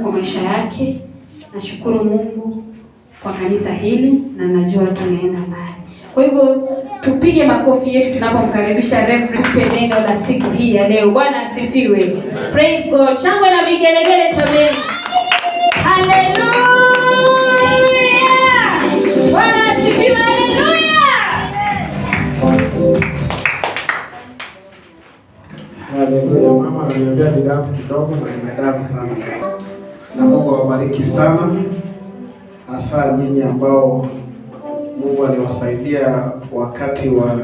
kwa maisha yake. Nashukuru Mungu kwa kanisa hili na najua tunaenda mbali. Kwa hivyo tupige makofi yetu tunapomkaribisha Reverend, tupe neno la siku hii ya leo. Bwana asifiwe. Praise God. Shangwe na vigelegele jameni. Haleluya. Bwana asifiwe. Haleluya. Haleluya. Mama ananiambia ni dance kidogo na nimedance sana. Na Mungu awabariki sana, hasa nyinyi ambao Mungu aliwasaidia wakati wa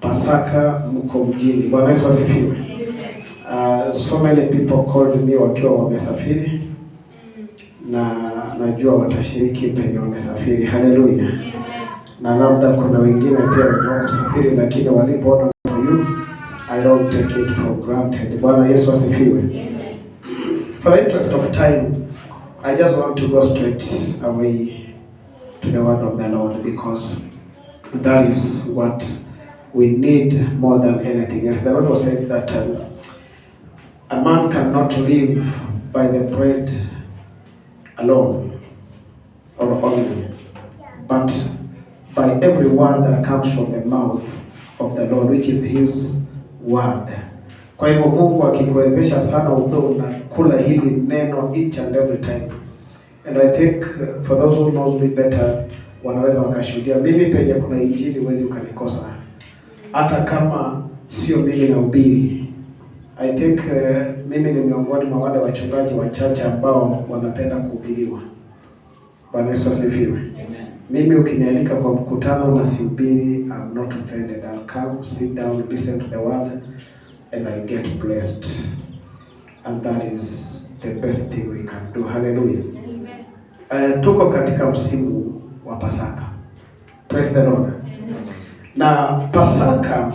Pasaka mko mjini. Bwana Yesu asifiwe. So many people called me wakiwa wamesafiri na najua watashiriki penye wamesafiri. Haleluya. Na labda kuna wengine pia wenye wakusafiri, lakini walipoona you, I don't take it for granted. Bwana Yesu asifiwe. For the interest of time, I just want to go straight away to the word of the Lord because that is what we need more than anything. As the Bible says that a man cannot live by the bread alone or only, but by every word that comes from the mouth of the Lord, which is his word. Kwa hivyo Mungu akikuwezesha sana ukuwe unakula hili neno each and every time. And I think for those who knows me better wanaweza wakashuhudia mimi penye kuna injili huwezi ukanikosa, hata kama sio mimi nahubiri. I think mimi ni miongoni mwa wale wachungaji wachache ambao wanapenda kuhubiriwa. Bwana Yesu asifiwe. Mimi ukinialika kwa mkutano na sihubiri, I'm not offended. I'll come, sit down, listen to the word and I get blessed. And that is the best thing we can do. Hallelujah. Tuko katika msimu wa Pasaka. Praise the Lord. Na Pasaka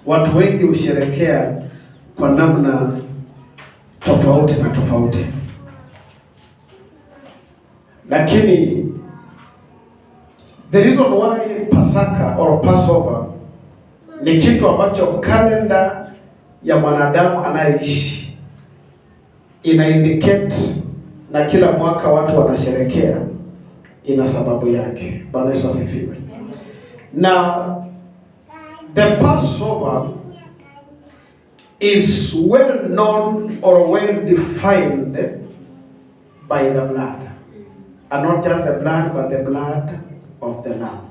watu wengi husherekea kwa namna tofauti na tofauti, lakini the reason why Pasaka or Passover ni kitu ambacho kalenda ya mwanadamu anayeishi ina indicate na kila mwaka watu wanasherekea, ina sababu yake. Bwana Yesu asifiwe. Na the Passover is well known or well defined by the blood. And not just the blood, but the blood of the Lamb.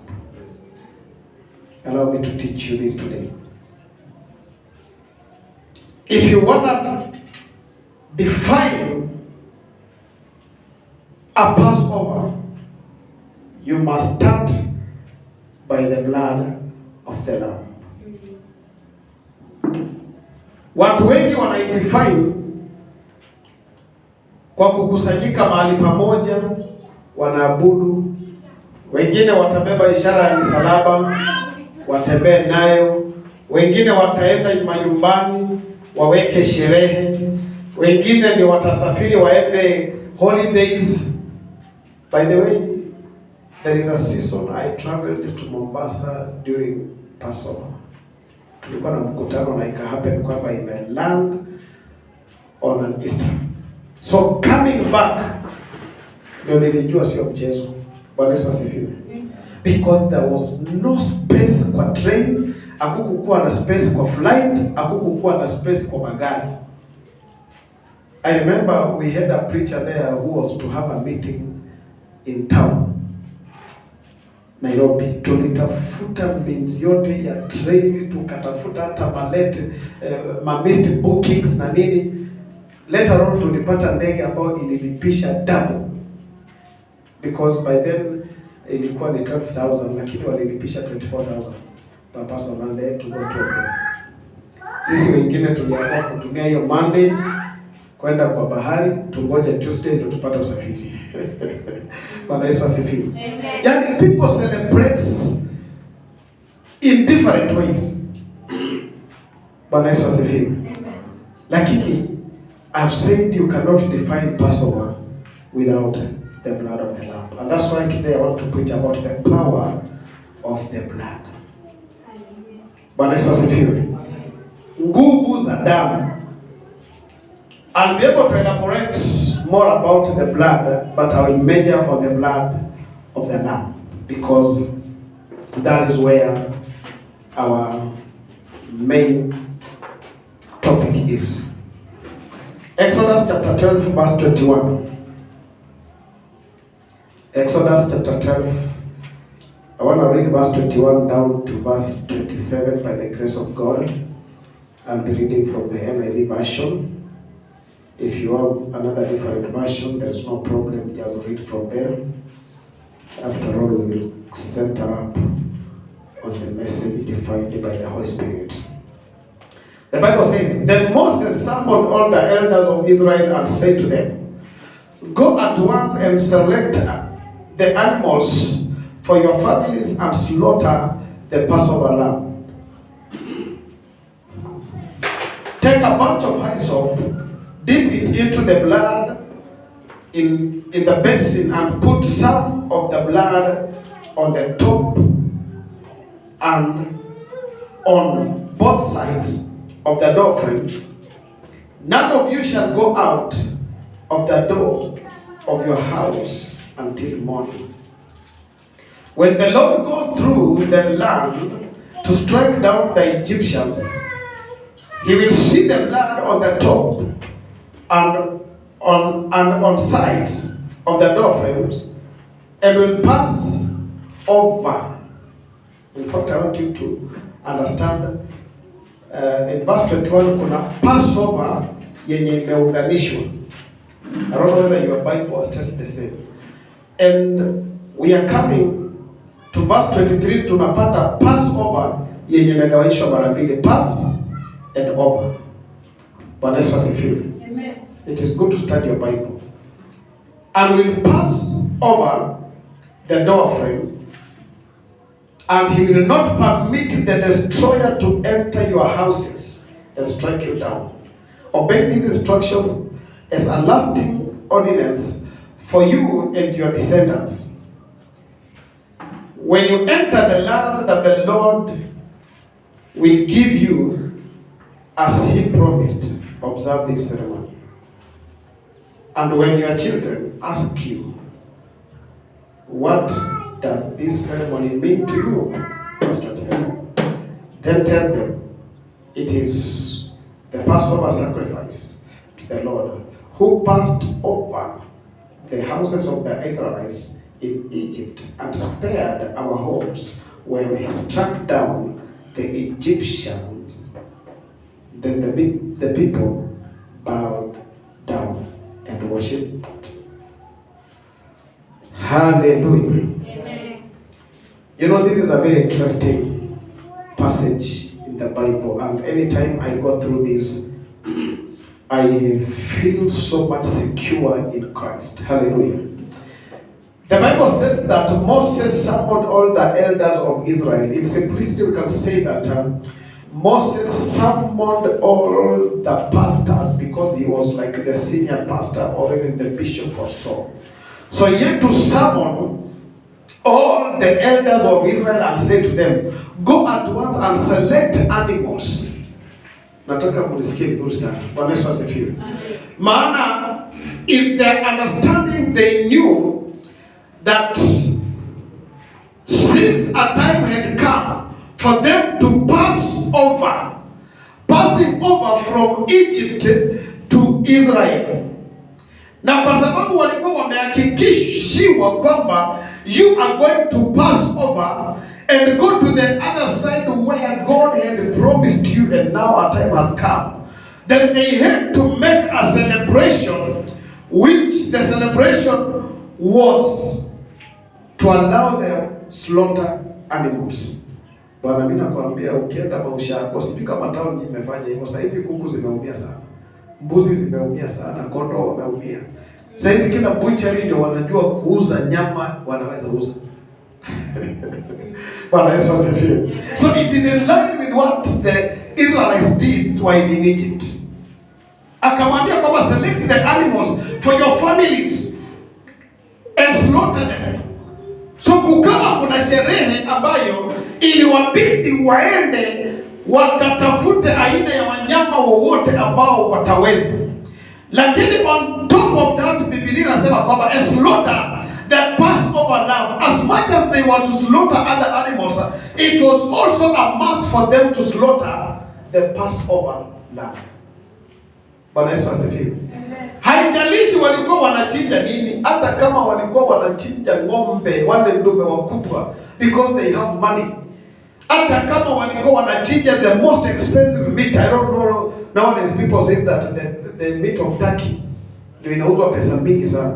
Allow me to teach you this today. If you wanna define a Passover, you must start by the blood of the Lamb. Watu wengi wanaidefine kwa kukusanyika mahali pamoja, wanaabudu. Wengine watabeba ishara ya msalaba watembee nayo, wengine wataenda manyumbani waweke sherehe, wengine ni watasafiri waende holidays. By the way, there is a season I traveled to Mombasa during Passover. Tulikuwa na mkutano na ika happen kwamba ime land on an Easter. So coming back ndio nilijua sio mchezo. Bwana Yesu asifiwe. Because there was no space kwa train, hakukukuwa na space kwa flight, hakukukuwa na space kwa magari. I remember we had a preacher there who was to have a meeting in town Nairobi. Tulitafuta means yote ya train, tukatafuta hata malate ma missed bookings na nini. Later on tulipata ndege ambayo ililipisha double because by then ilikuwa ni 12,000 lakini walilipisha 24,000 per person and they had to go to them. Sisi wengine tuliamua kutumia hiyo Monday kwenda kwa bahari, tungoje Tuesday ndio tupate usafiri. Bwana Yesu asifiwe. Yaani people celebrate in different ways. Bwana Yesu asifiwe. Lakini I've said you cannot define Passover without the blood of the Lamb. And that's why today I want to preach about the power of the blood. Bwana Yesu asifiwe. Nguvu za damu. I'll be able to elaborate more about the blood, but I will major on the blood of the lamb because that is where our main topic is. Exodus chapter 12 verse 21. Exodus chapter 12. I want to read verse 21 down to verse 27 by the grace of God. I'll be reading from the NIV version. If you have another different version, there's no problem, just read from there. After all, we will center up on the message defined by the Holy Spirit. The Bible says, "Then Moses summoned all the elders of Israel and said to them, 'Go at once and select the animals for your families and slaughter the Passover lamb. Take a bunch of hyssop, dip it into the blood in the basin, and put some of the blood on the top and on both sides of the door frame. None of you shall go out of the door of your house until morning. When the Lord goes through the land to strike down the Egyptians, he will see the blood on the top and on sides of the door frames and will pass over.'" In fact, I want you to understand, in verse 21 kuna Passover yenye imeunganishwa. I don't know whether your Bible states the same. And we are coming to verse 23, tunapata Passover yenye imegawanyishwa mara mbili, pass and over. Bwana Yesu asifiwe. Amen. It is good to study your Bible. "And will pass over the door frame, and he will not permit the destroyer to enter your houses and strike you down. Obey these instructions as a lasting ordinance for you and your descendants. When you enter the land that the Lord will give you as he promised, observe this ceremony. And when your children ask you, 'What does this ceremony mean to you?' Verse 27. Then tell them, 'It is the Passover sacrifice to the Lord, who passed over the houses of the Israelites in Egypt and spared our homes when he struck down the Egyptians.' Then the people bowed down and worshipped." Hallelujah. Amen. This is a very interesting passage in the Bible, and anytime I go through this, I feel so much secure in Christ. Hallelujah. The Bible says that Moses summoned all the elders of Israel. In simplicity, we can say that Moses summoned all the pastors because he was like the senior pastor or even the bishop or so. So he had to summon all the elders of Israel and say to them, "Go at once and select animals." Nataka munisikie vizuri sana. Bwana Yesu asifiwe. Maana in their understanding they knew that since a time had come for them to pass over, passing over from Egypt to Israel. Na kwa sababu walikuwa wamehakikishiwa kwamba you are going to pass over and go to the other side where God had promised you, and now a time has come. Then they had to make a celebration, which the celebration was to allow them slaughter animals. Bwana, mimi nakwambia ukienda maushago, sijui kama town imefanya hivyo. Sasa hivi kuku zimeumia sana, mbuzi zimeumia sana, kondoo wameumia. Sasa hivi kila butchery ndio wanajua kuuza nyama, wanaweza uza. Bwana Yesu asifiwe. So it is in line with what the Israelites did while in Egypt. Akamwambia kwamba select the animals for your families and slaughter them. So kukawa kuna sherehe ambayo iliwabidi waende wakatafute aina ya wanyama wowote ambao wataweza, lakini on top of that inasema kwamba and slaughter the Passover lamb. As much as they were to slaughter other animals, it was also a must for them to slaughter the Passover lamb. Bwana Yesu asifiwe. Haijalishi walikuwa wanachinja nini, hata kama walikuwa wanachinja ng'ombe wale ndume wakubwa, because they have money. Hata kama walikuwa wanachinja the most expensive meat, I don't know, nowadays people say that the meat of turkey ndio inauzwa pesa mingi sana.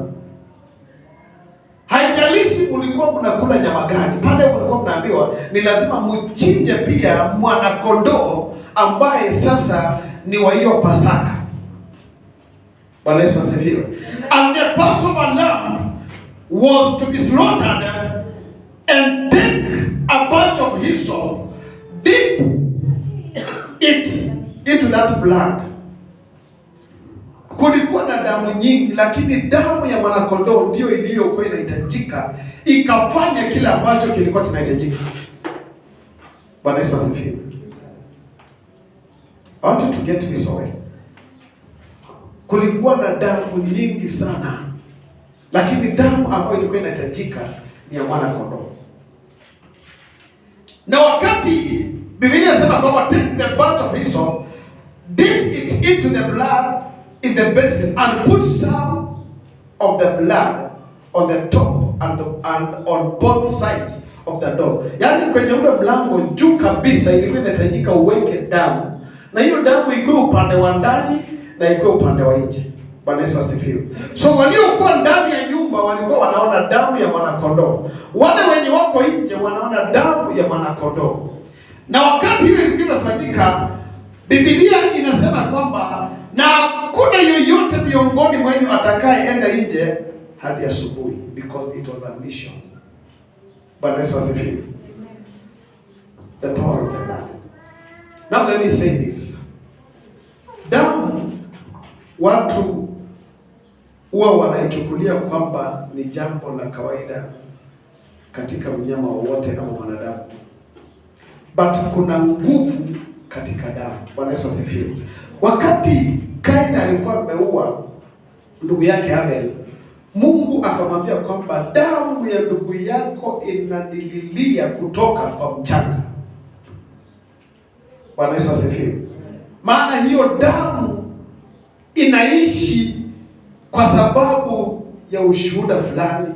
Haijalishi mlikuwa mnakula nyama gani, pale mlikuwa mnaambiwa ni lazima mchinje pia mwanakondoo ambaye sasa ni wa hiyo Pasaka. Bwana Yesu asifiwe. And the Passover lamb was to be slaughtered and take a bunch of hyssop, dip it into that blood. Kulikuwa na damu nyingi, lakini damu ya mwanakondoo ndio iliyokuwa inahitajika, ikafanya kile ambacho kilikuwa kinahitajika. Bwana Yesu asifiwe. I want you to get me so well. Kulikuwa na damu nyingi sana, lakini damu ambayo ilikuwa inahitajika ni ya mwana kondoo. Na wakati Biblia inasema kwamba take the bunch of hyssop, dip it into the blood in the basin and put some of the blood on the top and on both sides of the door. Yaani kwenye ule mlango juu kabisa ilikuwa inahitajika uweke damu, na hiyo damu ikuwe upande wa ndani na ikuwe upande wa nje. Bwana Yesu asifiwe. So waliokuwa ndani ya nyumba walikuwa wanaona damu ya mwanakondoo, wale wenye wako nje wanaona damu ya mwanakondoo. Na wakati hiyo ilikuwa imefanyika, Biblia inasema kwamba na hakuna yoyote miongoni mwenu atakayeenda nje hadi asubuhi, because it was a mission. Bwana Yesu asifiwe. The power of the blood. Now let me say this. Damu watu huwa wanaichukulia kwamba ni jambo la kawaida katika mnyama wowote ama mwanadamu, but kuna nguvu katika damu. Bwana Yesu asifiwe. Wakati Kain alikuwa ameua ndugu yake Abel, Mungu akamwambia kwamba damu ya ndugu yako inanililia kutoka kwa mchanga. Bwana Yesu asifiwe. Maana hiyo damu inaishi kwa sababu ya ushuhuda fulani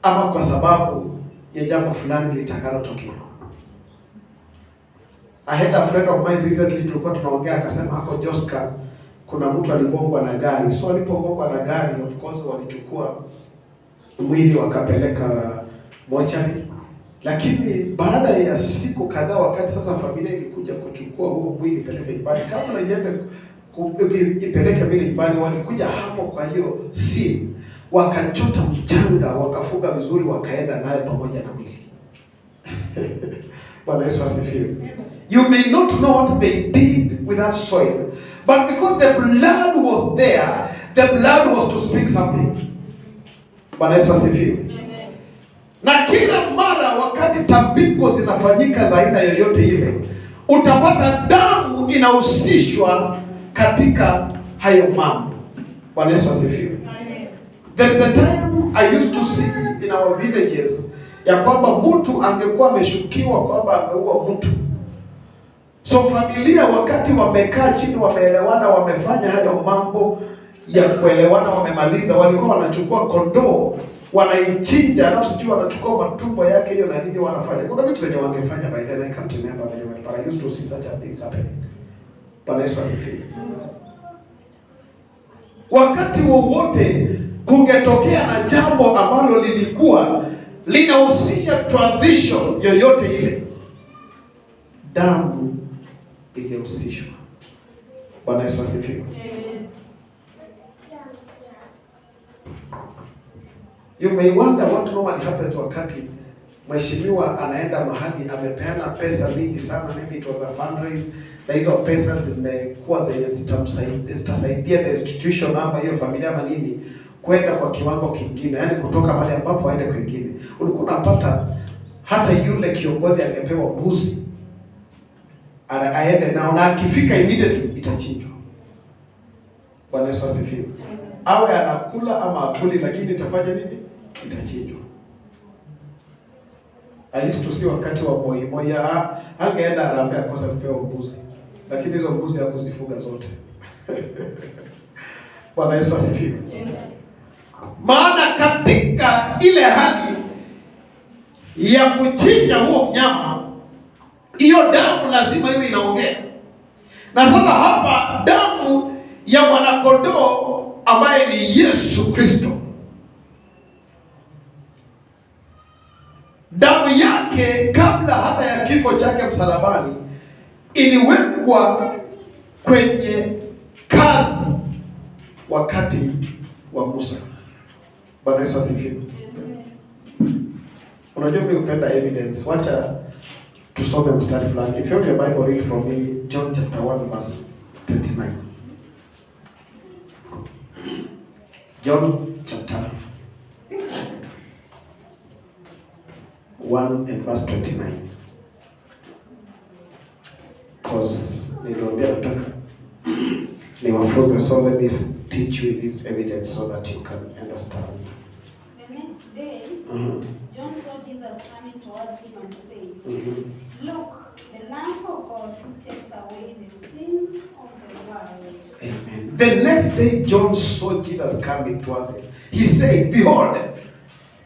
ama kwa sababu ya jambo fulani litakalotokea. I had a friend of mine recently, tulikuwa tunaongea, akasema hapo Joska kuna mtu aligongwa na gari. So alipogongwa na gari, of course walichukua mwili wakapeleka mochari, lakini baada ya siku kadhaa, wakati sasa familia ilikuja kuchukua huo mwili ipeleke nyumbani, kabla iende ipeleke mwili nyumbani, walikuja hapo kwa hiyo scene, wakachota mchanga, wakafuka vizuri, wakaenda naye pamoja na mwili. Bwana Yesu asifiwe. You may not know what they did with that soil, but because the blood was there, the blood was to speak something. Bwana Yesu asifiwe. Na kila mara wakati tambiko zinafanyika za aina yoyote ile, utapata damu inahusishwa katika hayo mambo. Bwana Yesu asifiwe. There is a time I used to see in our villages ya kwamba mtu angekuwa ameshukiwa kwamba ameua mtu. So familia wakati wamekaa chini, wameelewana, wamefanya hayo mambo ya kuelewana, wamemaliza, walikuwa wanachukua kondoo wanaichinja, alafu sijui wanachukua matumbo yake hiyo na nini wanafanya. Kuna vitu zenye wangefanya by then, I can't remember very well, but I used to see such a things happening. Bwana Yesu asifiwe. Wakati wowote kungetokea na jambo ambalo lilikuwa linahusisha transition yoyote ile, damu ingehusishwa. Bwana Yesu asifiwe. Amen. You may wonder what normally happens wakati mheshimiwa anaenda mahali amepeana pesa mingi sana, maybe it was a fundraise, na hizo pesa zimekuwa zenye zitamsaidia, zitasaidia the institution ama hiyo familia ama nini kwenda kwa kiwango kingine, yaani kutoka mahali ambapo aende kwingine. Ulikuwa unapata hata yule kiongozi angepewa mbuzi aende nao, na akifika immediately itachinjwa. Bwana Yesu asifiwe. Awe anakula ama akuli, lakini itafanya nini? Itachinjwa. I used to see wakati wa Moi Moi angeenda Harambee akose kupewa mbuzi, lakini hizo mbuzi hakuzifuga zote. Bwana Yesu asifiwe. Maana katika ile hali ya kuchinja huo mnyama, hiyo damu lazima iwe inaongea. Na sasa hapa damu ya mwanakondoo ambaye ni Yesu Kristo, damu yake kabla hata ya kifo chake msalabani iliwekwa kwenye kazi wakati wa Musa. Bwana Yesu asifiwe. Unajua mimi hupenda evidence. Wacha tusome mstari fulani. If you have your Bible, read for me John chapter 1 verse 29. John chapter 1 and verse 29. Because niliwaambia nataka niwafunze, so let me teach you this evidence so that you can understand. The next day, John saw Jesus coming towards him and said, "Look, the Lamb of God who takes away the sin of the world." Amen. The next day, John saw Jesus coming towards him. He said, "Behold,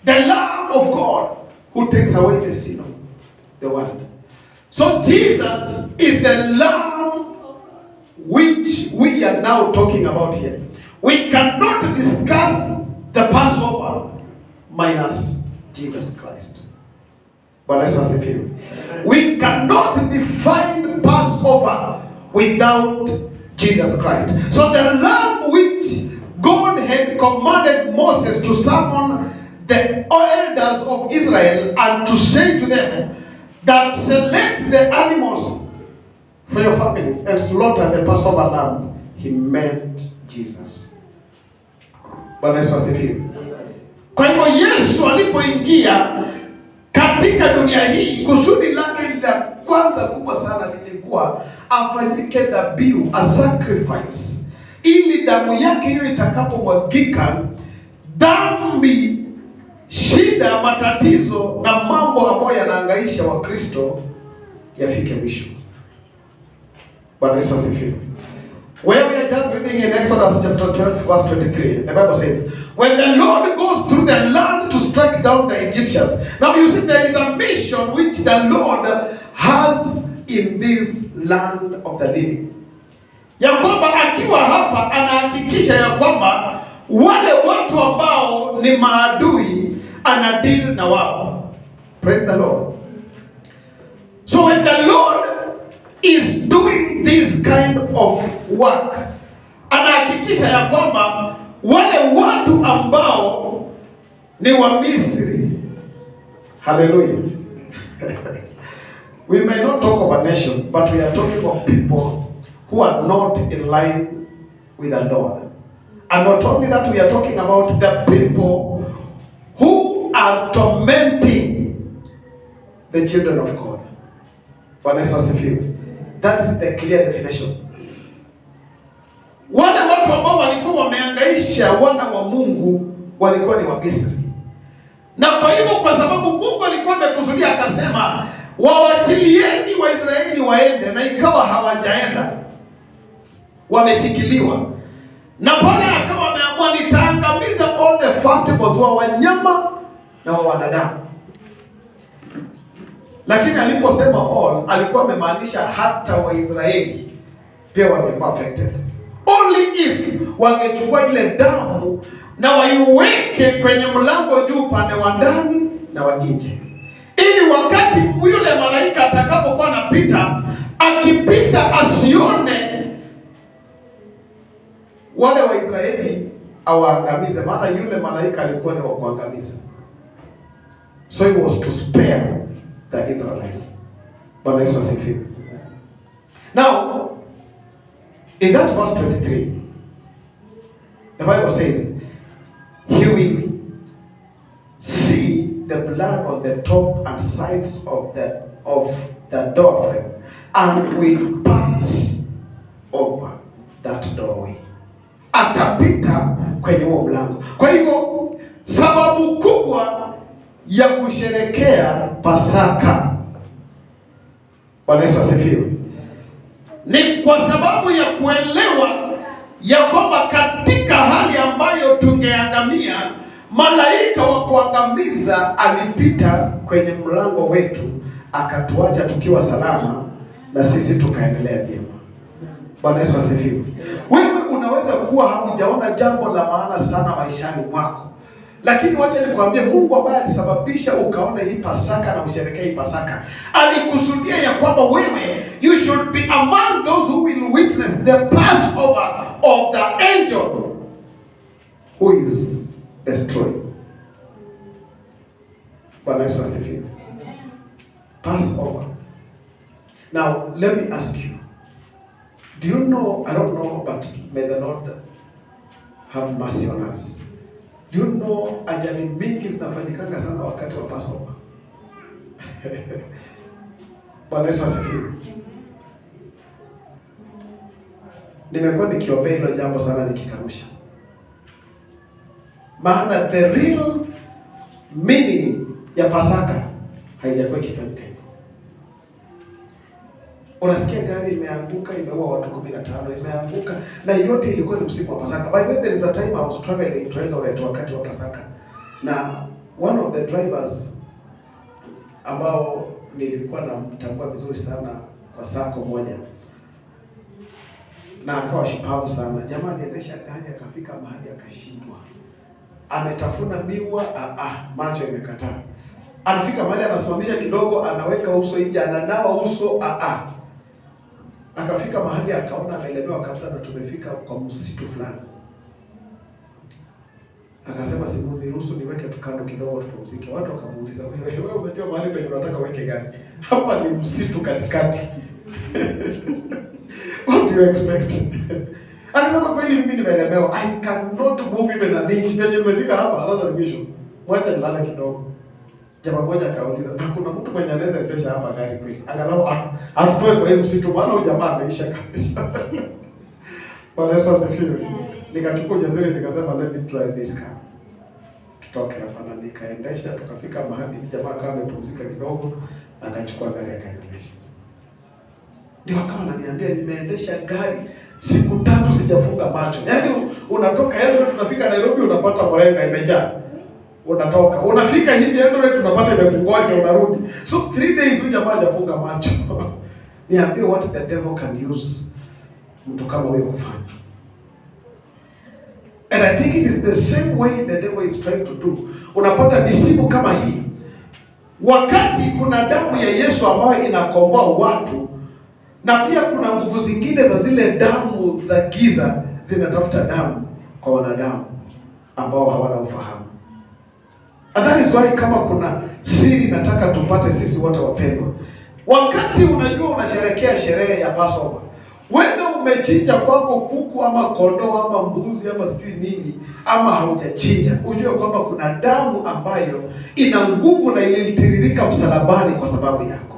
the Lamb of God who takes away the sin of the world." So Jesus is the Lamb which we are now talking about here. We cannot discuss the Passover minus Jesus Christ. But let's just a few. We cannot define Passover without Jesus Christ. So the lamb which God had commanded Moses to summon the elders of Israel and to say to them that select the animals for your families and slaughter the Passover lamb, he meant Jesus. Bwana Yesu asifiwe. Kwa hivyo Yesu alipoingia katika dunia hii, kusudi lake la kwanza kubwa sana lilikuwa afanyike dhabihu, a sacrifice, ili damu yake hiyo itakapomwagika, dhambi, shida, matatizo na mambo ambayo yanahangaisha Wakristo yafike mwisho. Bwana Yesu asifiwe. Where we are just reading in Exodus chapter 12 verse 23, the Bible says, when the Lord goes through the land to strike down the Egyptians. Now you see there is a mission which the Lord has in this land of the living. Ya kwamba akiwa hapa anahakikisha ya kwamba wale watu ambao ni maadui ana deal na wao. Praise the Lord. So when the Lord is doing this kind of work, anahakikisha ya kwamba wale watu ambao ni wa Misri. Hallelujah. We may not talk of a nation, but we are talking of people who are not in line with the Lord. And not only that, we are talking about the people who are tormenting the children of God. Bwana Yesu asifiwe. That is the clear definition. Wale watu ambao walikuwa wamehangaisha wana wa Mungu walikuwa ni wa Misri. Na kwa hivyo, kwa sababu Mungu alikuwa amekusudia akasema wawachilieni Waisraeli waende, na ikawa hawajaenda, wameshikiliwa. Na pale akawa ameamua nitaangamiza all the firstborn wa wanyama na wa wanadamu. Lakini aliposema all, alikuwa amemaanisha hata Waisraeli pia wangekuwa affected. Only if wangechukua ile damu na waiweke kwenye mlango juu upande wa ndani na wa nje, ili wakati yule malaika atakapokuwa anapita, akipita asione wale Waisraeli awaangamize, maana yule malaika alikuwa ni wa kuangamiza. So he was to spare the Israelites. Bwana Yesu asifiwe. Now, in that verse 23, the Bible says, he will see the blood on the top and sides of the door frame and will pass over that doorway. Atapita kwenye huo mlango. Kwa hivyo sababu kubwa ya kusherekea Pasaka, Bwana Yesu asifiwe, ni kwa sababu ya kuelewa ya kwamba katika hali ambayo tungeangamia, malaika wa kuangamiza alipita kwenye mlango wetu akatuacha tukiwa salama na sisi tukaendelea vyema. Bwana Yesu asifiwe. Wewe unaweza kuwa haujaona jambo la maana sana maishani mwako, lakini wacha nikwambie, Mungu ambaye alisababisha ukaona hii Pasaka na usherekee hii Pasaka alikusudia ya kwamba wewe, you should be among those who will witness the Passover of the angel who is destroyed. Bwana Yesu asifiwe. Passover. Now, let me ask you. Do you know, I don't know, but may the Lord have mercy on us. Do you know ajali mingi zinafanyikanga sana wakati wa Passover? Bwana Yesu asifiwe. Nimekuwa nikiombea hilo jambo sana nikikanusha. Maana the real meaning ya Pasaka haijakuwa ikifanyika hivyo. Unasikia gari imeanguka, imeua watu 15, imeanguka, na yote ilikuwa ni msimu wa Pasaka. By the way, there is a time I was traveling to Eldoret wakati wa Pasaka, na one of the drivers ambao nilikuwa namtambua vizuri sana kwa sacco moja, na akawa shupavu sana. Jamaa aliendesha gari akafika mahali akashindwa, ametafuna miwa, macho imekataa. Anafika mahali anasimamisha kidogo, anaweka uso nje, ananawa uso, Akafika mahali akaona amelemewa kabisa na tumefika kwa msitu fulani. Akasema, "Simu niruhusu niweke tu kando kidogo tupumzike." Watu wakamuuliza, "Wewe unajua mahali penye unataka uweke gari? Hapa ni msitu katikati. What do you expect?" Akasema, "Kweli mimi nimelemewa. I cannot move even an inch. Penye nimefika hapa sasa ni mwisho. Wacha nilale kidogo." Jamaa mmoja akauliza, "Na kuna mtu mwenye anaweza endesha hapa gari kweli? Angalau atutoe kwa hii msitu, maana huyu jamaa ameisha kabisa." Bwana Yesu asifiwe. Nikachukua ujasiri nikasema, "Let me drive this car. Tutoke hapa," na nikaendesha tukafika mahali jamaa kama amepumzika kidogo, akachukua gari akaendelesha. Ndio akawa ananiambia, "Nimeendesha gari siku 3 sijafunga macho." Yaani unatoka Eldoret tunafika Nairobi unapata mrenga imejaa. Unatoka, unafika hivi Eldoret unapata imekungoja unarudi. So 3 days huyu jamaa hajafunga macho. Niambie what the devil can use mtu kama huyo kufanya. And I think it is the same way the devil is trying to do. Unapata misimu kama hii, wakati kuna damu ya Yesu ambayo inakomboa watu, na pia kuna nguvu zingine za zile damu za giza zinatafuta damu kwa wanadamu ambao hawana ufahamu. And that is why kama kuna siri nataka tupate sisi wote wapendwa, wakati unajua unasherehekea sherehe ya Passover, whether umechinja kwako kuku ama kondoo ama mbuzi ama sijui nini ama haujachinja, ujue kwamba kuna damu ambayo ina nguvu na ilitiririka msalabani kwa sababu yako.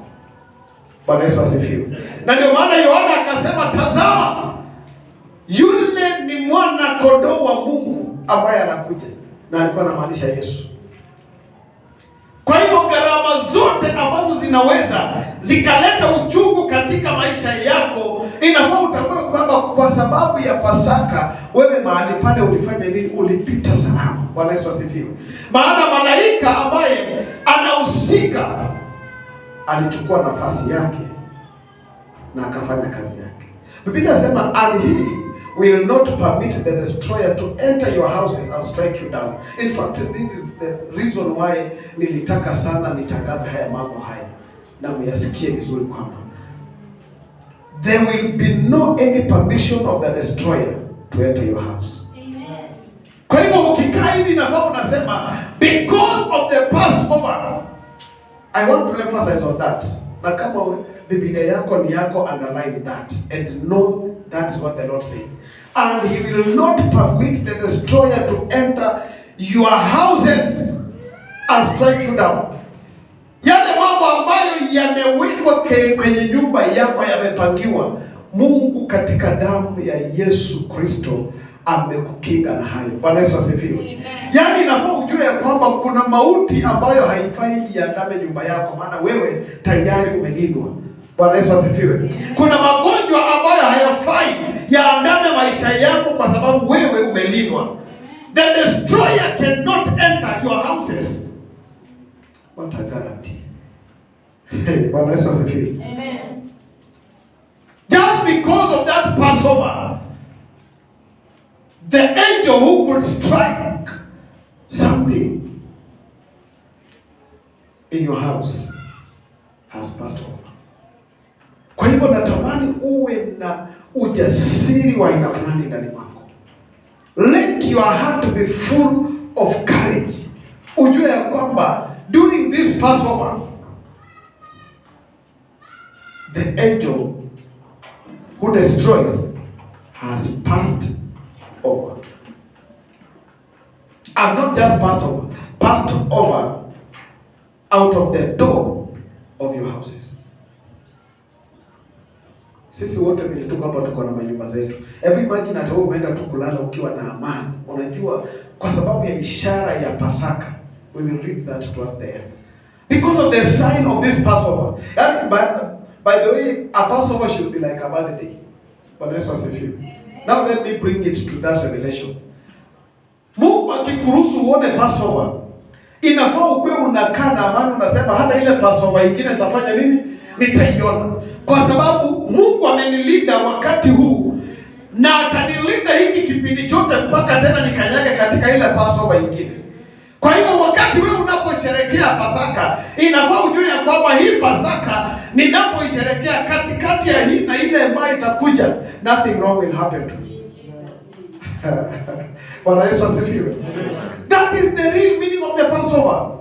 Bwana Yesu asifiwe. Na ndio maana Yohana akasema, "Tazama, yule ni mwana kondoo wa Mungu ambaye anakuja," na alikuwa anamaanisha Yesu. Kwa hivyo gharama zote ambazo zinaweza zikaleta uchungu katika maisha yako, inafaa utambue kwamba kwa sababu ya Pasaka wewe mahali pale ulifanya nini? Ulipita salama. Bwana Yesu asifiwe. Maana malaika ambaye anahusika alichukua nafasi yake na akafanya kazi yake. Biblia inasema, "And he will not permit the destroyer to enter your houses and strike you down." In fact, this is the reason why nilitaka sana nitangaze haya mambo haya na muyasikie vizuri kwamba there will be no any permission of the destroyer to enter your house. Amen. Kwa hivyo ukikaa hivi nafaa unasema, because of the Passover. I want to emphasize on that. Na kama Biblia yako ni yako, underline that and know that is what the Lord said. "And he will not permit the destroyer to enter your houses and strike you down." Yale mambo ambayo yamewekwa kwenye nyumba yako yamepangiwa, Mungu katika damu ya Yesu Kristo amekukinga na hayo. Bwana Yesu asifiwe. Yaani inafaa ujue ya kwamba kuna mauti ambayo haifai iandame nyumba yako, maana wewe tayari umelindwa. Bwana Yesu asifiwe. Kuna magonjwa ambayo hayafai yaandame maisha yako kwa sababu wewe umelindwa. The destroyer cannot enter your houses. What a guarantee. Hey, Bwana Yesu asifiwe. Amen. Just because of that Passover, the angel who could strike something in your house has passed over. Kwa hivyo natamani uwe na ujasiri wa aina fulani ndani mwako. Let your heart be full of courage. Ujue ya kwamba during this Passover, the angel who destroys has passed over. And not just passed over out of the door of your houses. Sisi wote vile tuko hapa tuko na manyumba zetu. Hebu imagine hata wewe umeenda tu kulala ukiwa na amani. Unajua kwa sababu ya ishara ya Pasaka. We will read that towards the end. Because of the sign of this Passover. And by the way, a Passover should be like a birthday. Bwana Yesu asifiwe. Now let me bring it to that revelation. Mungu akikuruhusu uone Passover, inafaa ukuwe unakaa na amani, unasema hata ile Passover ingine nitafanya nini? Nitaiona, kwa sababu Mungu amenilinda wakati huu na atanilinda hiki kipindi chote mpaka tena nikanyage katika ile Passover ingine. Kwa hivyo wakati wewe unaposherekea Pasaka, inafaa ujue ya kwamba hii Pasaka ninapoisherekea, katikati ya hii na ile ambayo itakuja, nothing wrong will happen to me. Bwana Yesu asifiwe. That is the real meaning of the Passover.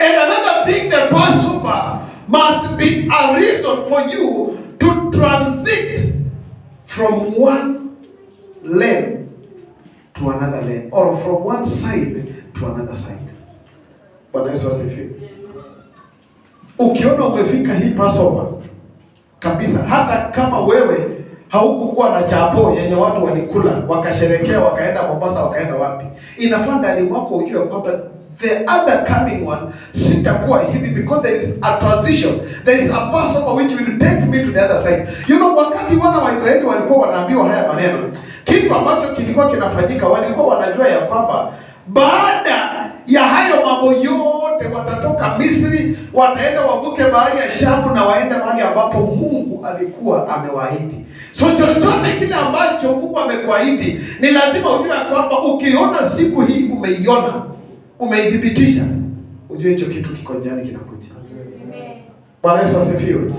And another thing, the Passover must be a reason for you to transit from one lane to another lane, or from one side to another side. Bwana Yesu asifiwe. Ukiona umefika hii Passover kabisa, hata kama wewe haukukuwa na chapo yenye watu walikula wakasherekea wakaenda Mombasa wakaenda wapi, inafaa ndani mwako ujue kwamba the other coming one sitakuwa hivi, because there is a transition, there is a Passover which will take me to the other side. Wakati wana wa Israeli walikuwa wanaambiwa haya maneno, kitu ambacho kilikuwa kinafanyika, walikuwa wanajua ya kwamba baada ya hayo mambo yote watatoka Misri, wataenda wavuke bahari ya Shamu na waende mahali ambapo Mungu alikuwa amewaahidi. So chochote kile ambacho Mungu amekuahidi, ni lazima ujue kwamba ukiona siku hii umeiona, umeithibitisha, ujue hicho kitu kiko njiani kinakuja. Bwana Yesu asifiwe.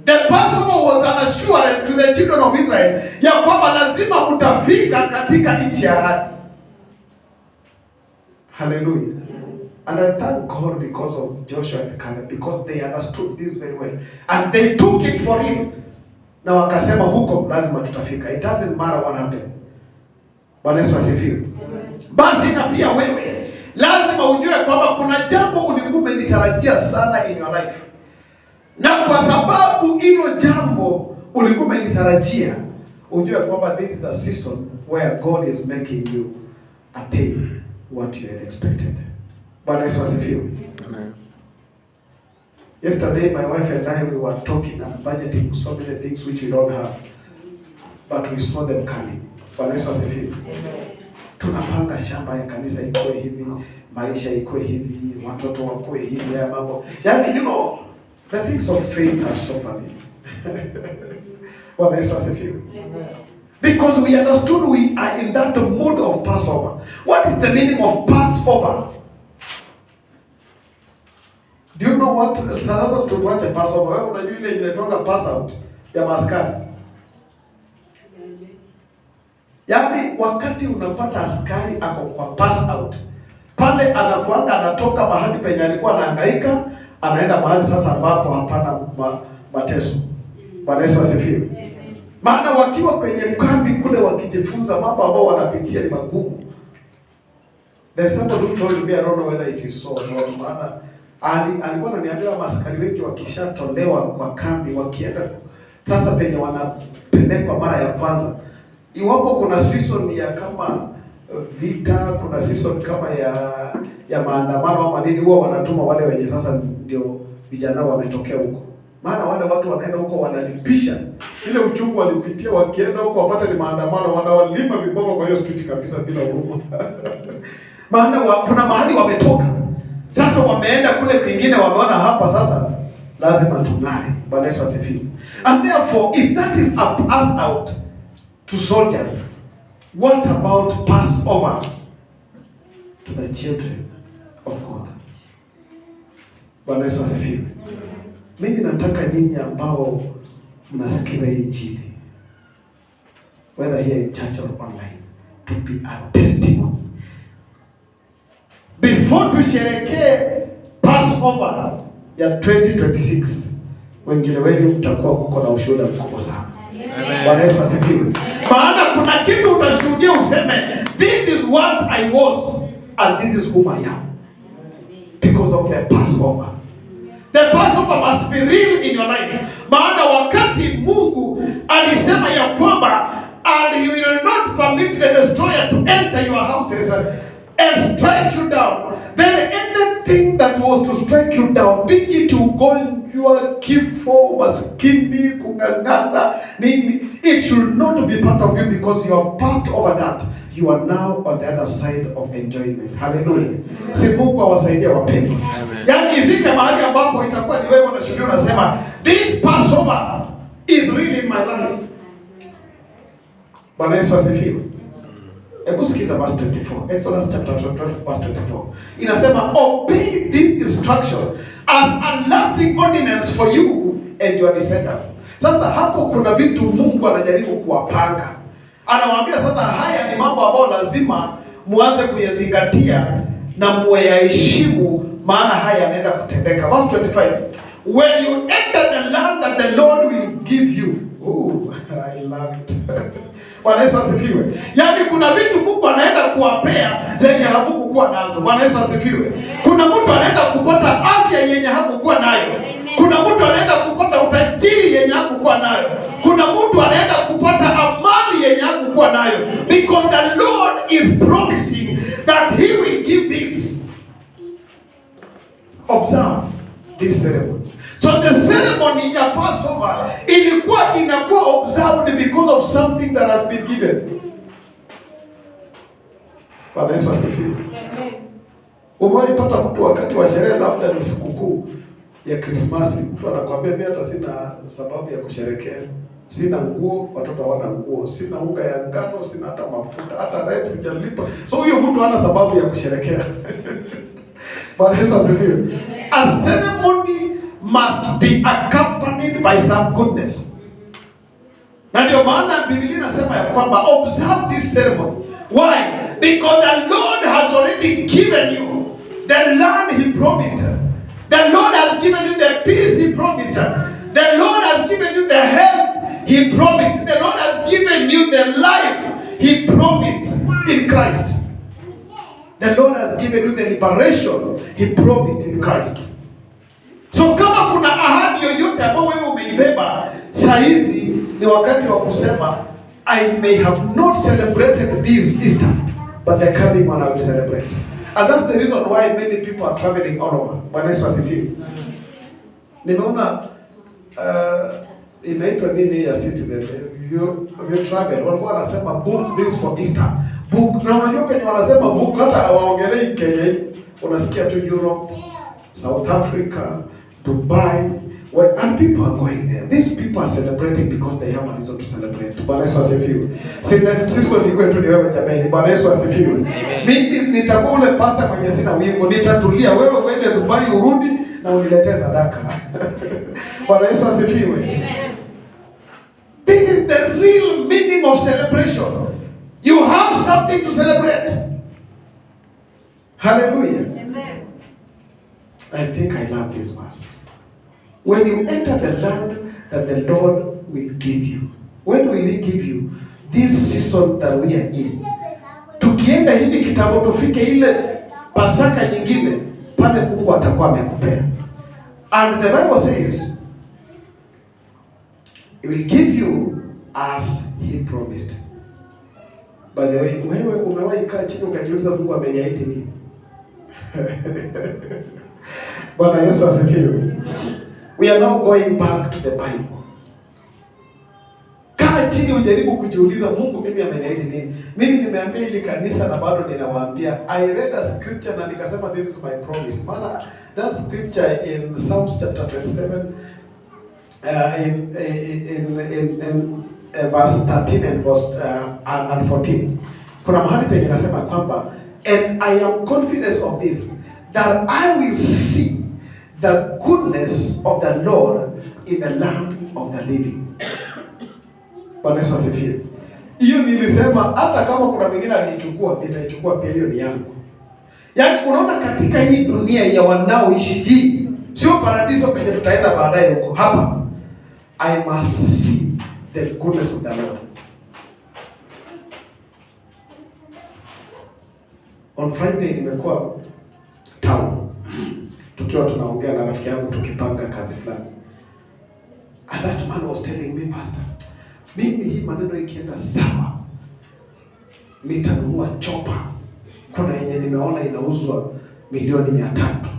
The Passover was an assurance to the children of Israel ya kwamba lazima mtafika katika nchi ya ahadi. Hallelujah. And I thank God because of Joshua and Caleb, because they understood this very well. And they took it for him. Na wakasema huko lazima tutafika. It doesn't matter what happened. Bwana Yesu asifiwe. Basi na pia wewe lazima ujue kwamba kuna jambo ulikuwa umelitarajia sana in your life. Na kwa sababu hilo jambo ulikuwa umelitarajia, ujue kwamba this is a season where God is making you attain what you had expected. Bwana Yesu asifiwe. Amen. Yesterday my wife and I, we were talking and budgeting so many things which we don't have, but we saw them coming. Bwana Yesu asifiwe. Tunapanga shamba ya kanisa ikuwe hivi, maisha ikuwe hivi, watoto wakuwe hivi, haya mambo. Yaani, the things of faith are so funny. Bwana Yesu asifiwe. Because we understood we are in that mode of Passover. What is the meaning of Passover? Do you know what? Sasa tuache Passover. Wewe unajua ile inaitwa pass out ya maaskari. Yaani wakati unapata askari ako kwa pass out, pale anakuanga anatoka mahali penye alikuwa anahangaika, anaenda mahali sasa ambapo hapana mateso. Bwana Yesu asifiwe. Maana wakiwa kwenye kambi kule wakijifunza mambo ambao wanapitia ni magumu. There is somebody who told me, I don't know whether it is so or not. Maana alikuwa ananiambia maaskari wengi wakishatolewa kwa kambi wakienda sasa penye wanapewa walipelekwa mara ya kwanza, iwapo kuna season ya kama vita, kuna season kama ya maandamano ama nini, huwa wanatuma wale wenye sasa ndio vijana wametokea huko. Maana wale watu wanaenda huko wanalipisha ile uchungu walipitia, wakienda huko wapate ni maandamano, wanawalima viboko kwa hiyo street kabisa bila huruma. Maana kuna mahali wametoka, sasa wameenda kule kwingine, wameona hapa sasa lazima tung'are. Bwana Yesu asifiwe. And therefore if that is a pass out to soldiers, what about Passover to the children of God? Bwana Yesu asifiwe. Mimi nataka nyinyi ambao mnasikiza hii Injili, whether here in church or online, to be a testimony. Before tusherekee Passover ya 2026, wengine wenu mtakuwa mko na ushuhuda mkubwa sana. Bwana Yesu asifiwe. Maana kuna kitu utashuhudia useme, "This is what I was and this is whom I am because of the Passover." The Passover must be real in your life. Maana wakati Mungu alisema ya kwamba and he will not permit the destroyer to enter your houses and strike you down, then anything that was to strike you down, be it ugonjwa, kifo, maskini, kung'ang'ana, nini, it should not be part of you because you have passed over that. You are now on the other side of enjoyment. Hallelujah. Si Mungu awasaidie, wapendwa. Yaani ifike mahali ambapo itakuwa ni wewe unashuhudia unasema, "This Passover is really in my life." Bwana Yesu asifiwe. Hebu sikiza verse 24. Exodus chapter 12 verse 24. Inasema, "Obey this instruction as a lasting ordinance for you and your descendants." Sasa hapo kuna vitu Mungu anajaribu kuwapanga. Anawaambia sasa haya ni mambo ambayo lazima muanze kuyazingatia na muwayaheshimu, maana haya yanaenda kutendeka. Verse 25. "When you enter the land that the Lord will give you." Oh, I love it. Bwana Yesu asifiwe. Yaani kuna vitu Mungu anaenda kuwapea zenye hamukukuwa nazo. Bwana Yesu asifiwe. Kuna mtu anaenda kupata afya yenye hakukuwa nayo. Kuna mtu anaenda kupata utajiri yenye hakukuwa nayo. Kuna mtu anaenda kupata amani yenye hakukuwa nayo. Because the Lord is promising that he will give this. Observe this ceremony. So the ceremony ya Passover ilikuwa inakuwa observed because of something that has been given. Bwana Yesu asifiwe. Umewahi pata mtu wakati wa sherehe, labda ni sikukuu ya Krismasi, mtu anakuambia, "Mimi hata sina sababu ya kusherekea, sina nguo, watoto hawana nguo, sina unga ya ngano, sina hata mafuta, hata rent sijalipa." So huyo mtu hana sababu ya kusherekea. Bwana Yesu asifiwe. A ceremony must be accompanied by some goodness. Na ndio maana Biblia inasema ya kwamba observe this ceremony. Why? Because the Lord has already given you the land he promised. The Lord has given you the peace he promised. The Lord has given you the help he promised. The Lord has given you the life he promised in Christ. The Lord has given you the liberation he promised in Christ. So kama kuna ahadi yoyote ambayo wewe umeibeba, saa hizi ni wakati wa kusema, "I may have not celebrated this Easter, but the coming one I will celebrate." And that's the reason why many people are traveling all over. Bwana Yesu asifiwe. Nimeona inaitwa nini ya Citizen, you travel, walikuwa wanasema book this for Easter. Book, na unajua penye wanasema book, hata hawaongelei Kenya hii. Unasikia tu Europe, South Africa, Dubai, where, and people are going there. These people are celebrating because they have a reason to celebrate. Bwana Yesu asifiwe. Si next season ikuwe tu ni wewe jamani. Bwana Yesu asifiwe. Mimi nitakuwa ule pastor mwenye sina wivu, nitatulia. Wewe uende Dubai urudi na uniletee sadaka. Bwana Yesu asifiwe. This is the real meaning of celebration. You have something to celebrate. Hallelujah. Amen. I think I love this verse. When you enter the land that the Lord will give you. When will He give you? This season that we are in. Tukienda hivi kitambo tufike ile Pasaka nyingine, pale Mungu atakuwa amekupea. And the Bible says, He will give you as he promised. By the way, wewe umewahi kaa chini ukajiuliza Mungu ameniahidi nini? Bwana Yesu asifiwe. We are now going back to the Bible. Kaa chini ujaribu kujiuliza, Mungu mimi ameniahidi nini? Mimi nimeambia hili kanisa na bado ninawaambia, I read a scripture na nikasema this is my promise. Maana that scripture in Psalms chapter 27 in verse 13 and verse and 14. Kuna mahali penye nasema kwamba, "And I am confident of this, that I will see the goodness of the Lord in the land of the living." Bwana Yesu asifiwe. Hiyo nilisema hata kama kuna mwingine aliichukua, nitaichukua pia, hiyo ni yangu. Yaani unaona katika hii dunia ya wanaoishi hii, sio paradiso penye tutaenda baadaye huko, hapa I must see the goodness of the Lord. On Friday nimekuwa town tukiwa tunaongea na rafiki yangu tukipanga kazi fulani. And that man was telling me, "Pastor, mimi hii maneno ikienda sawa, nitanunua chopper. Kuna yenye nimeona inauzwa milioni 300."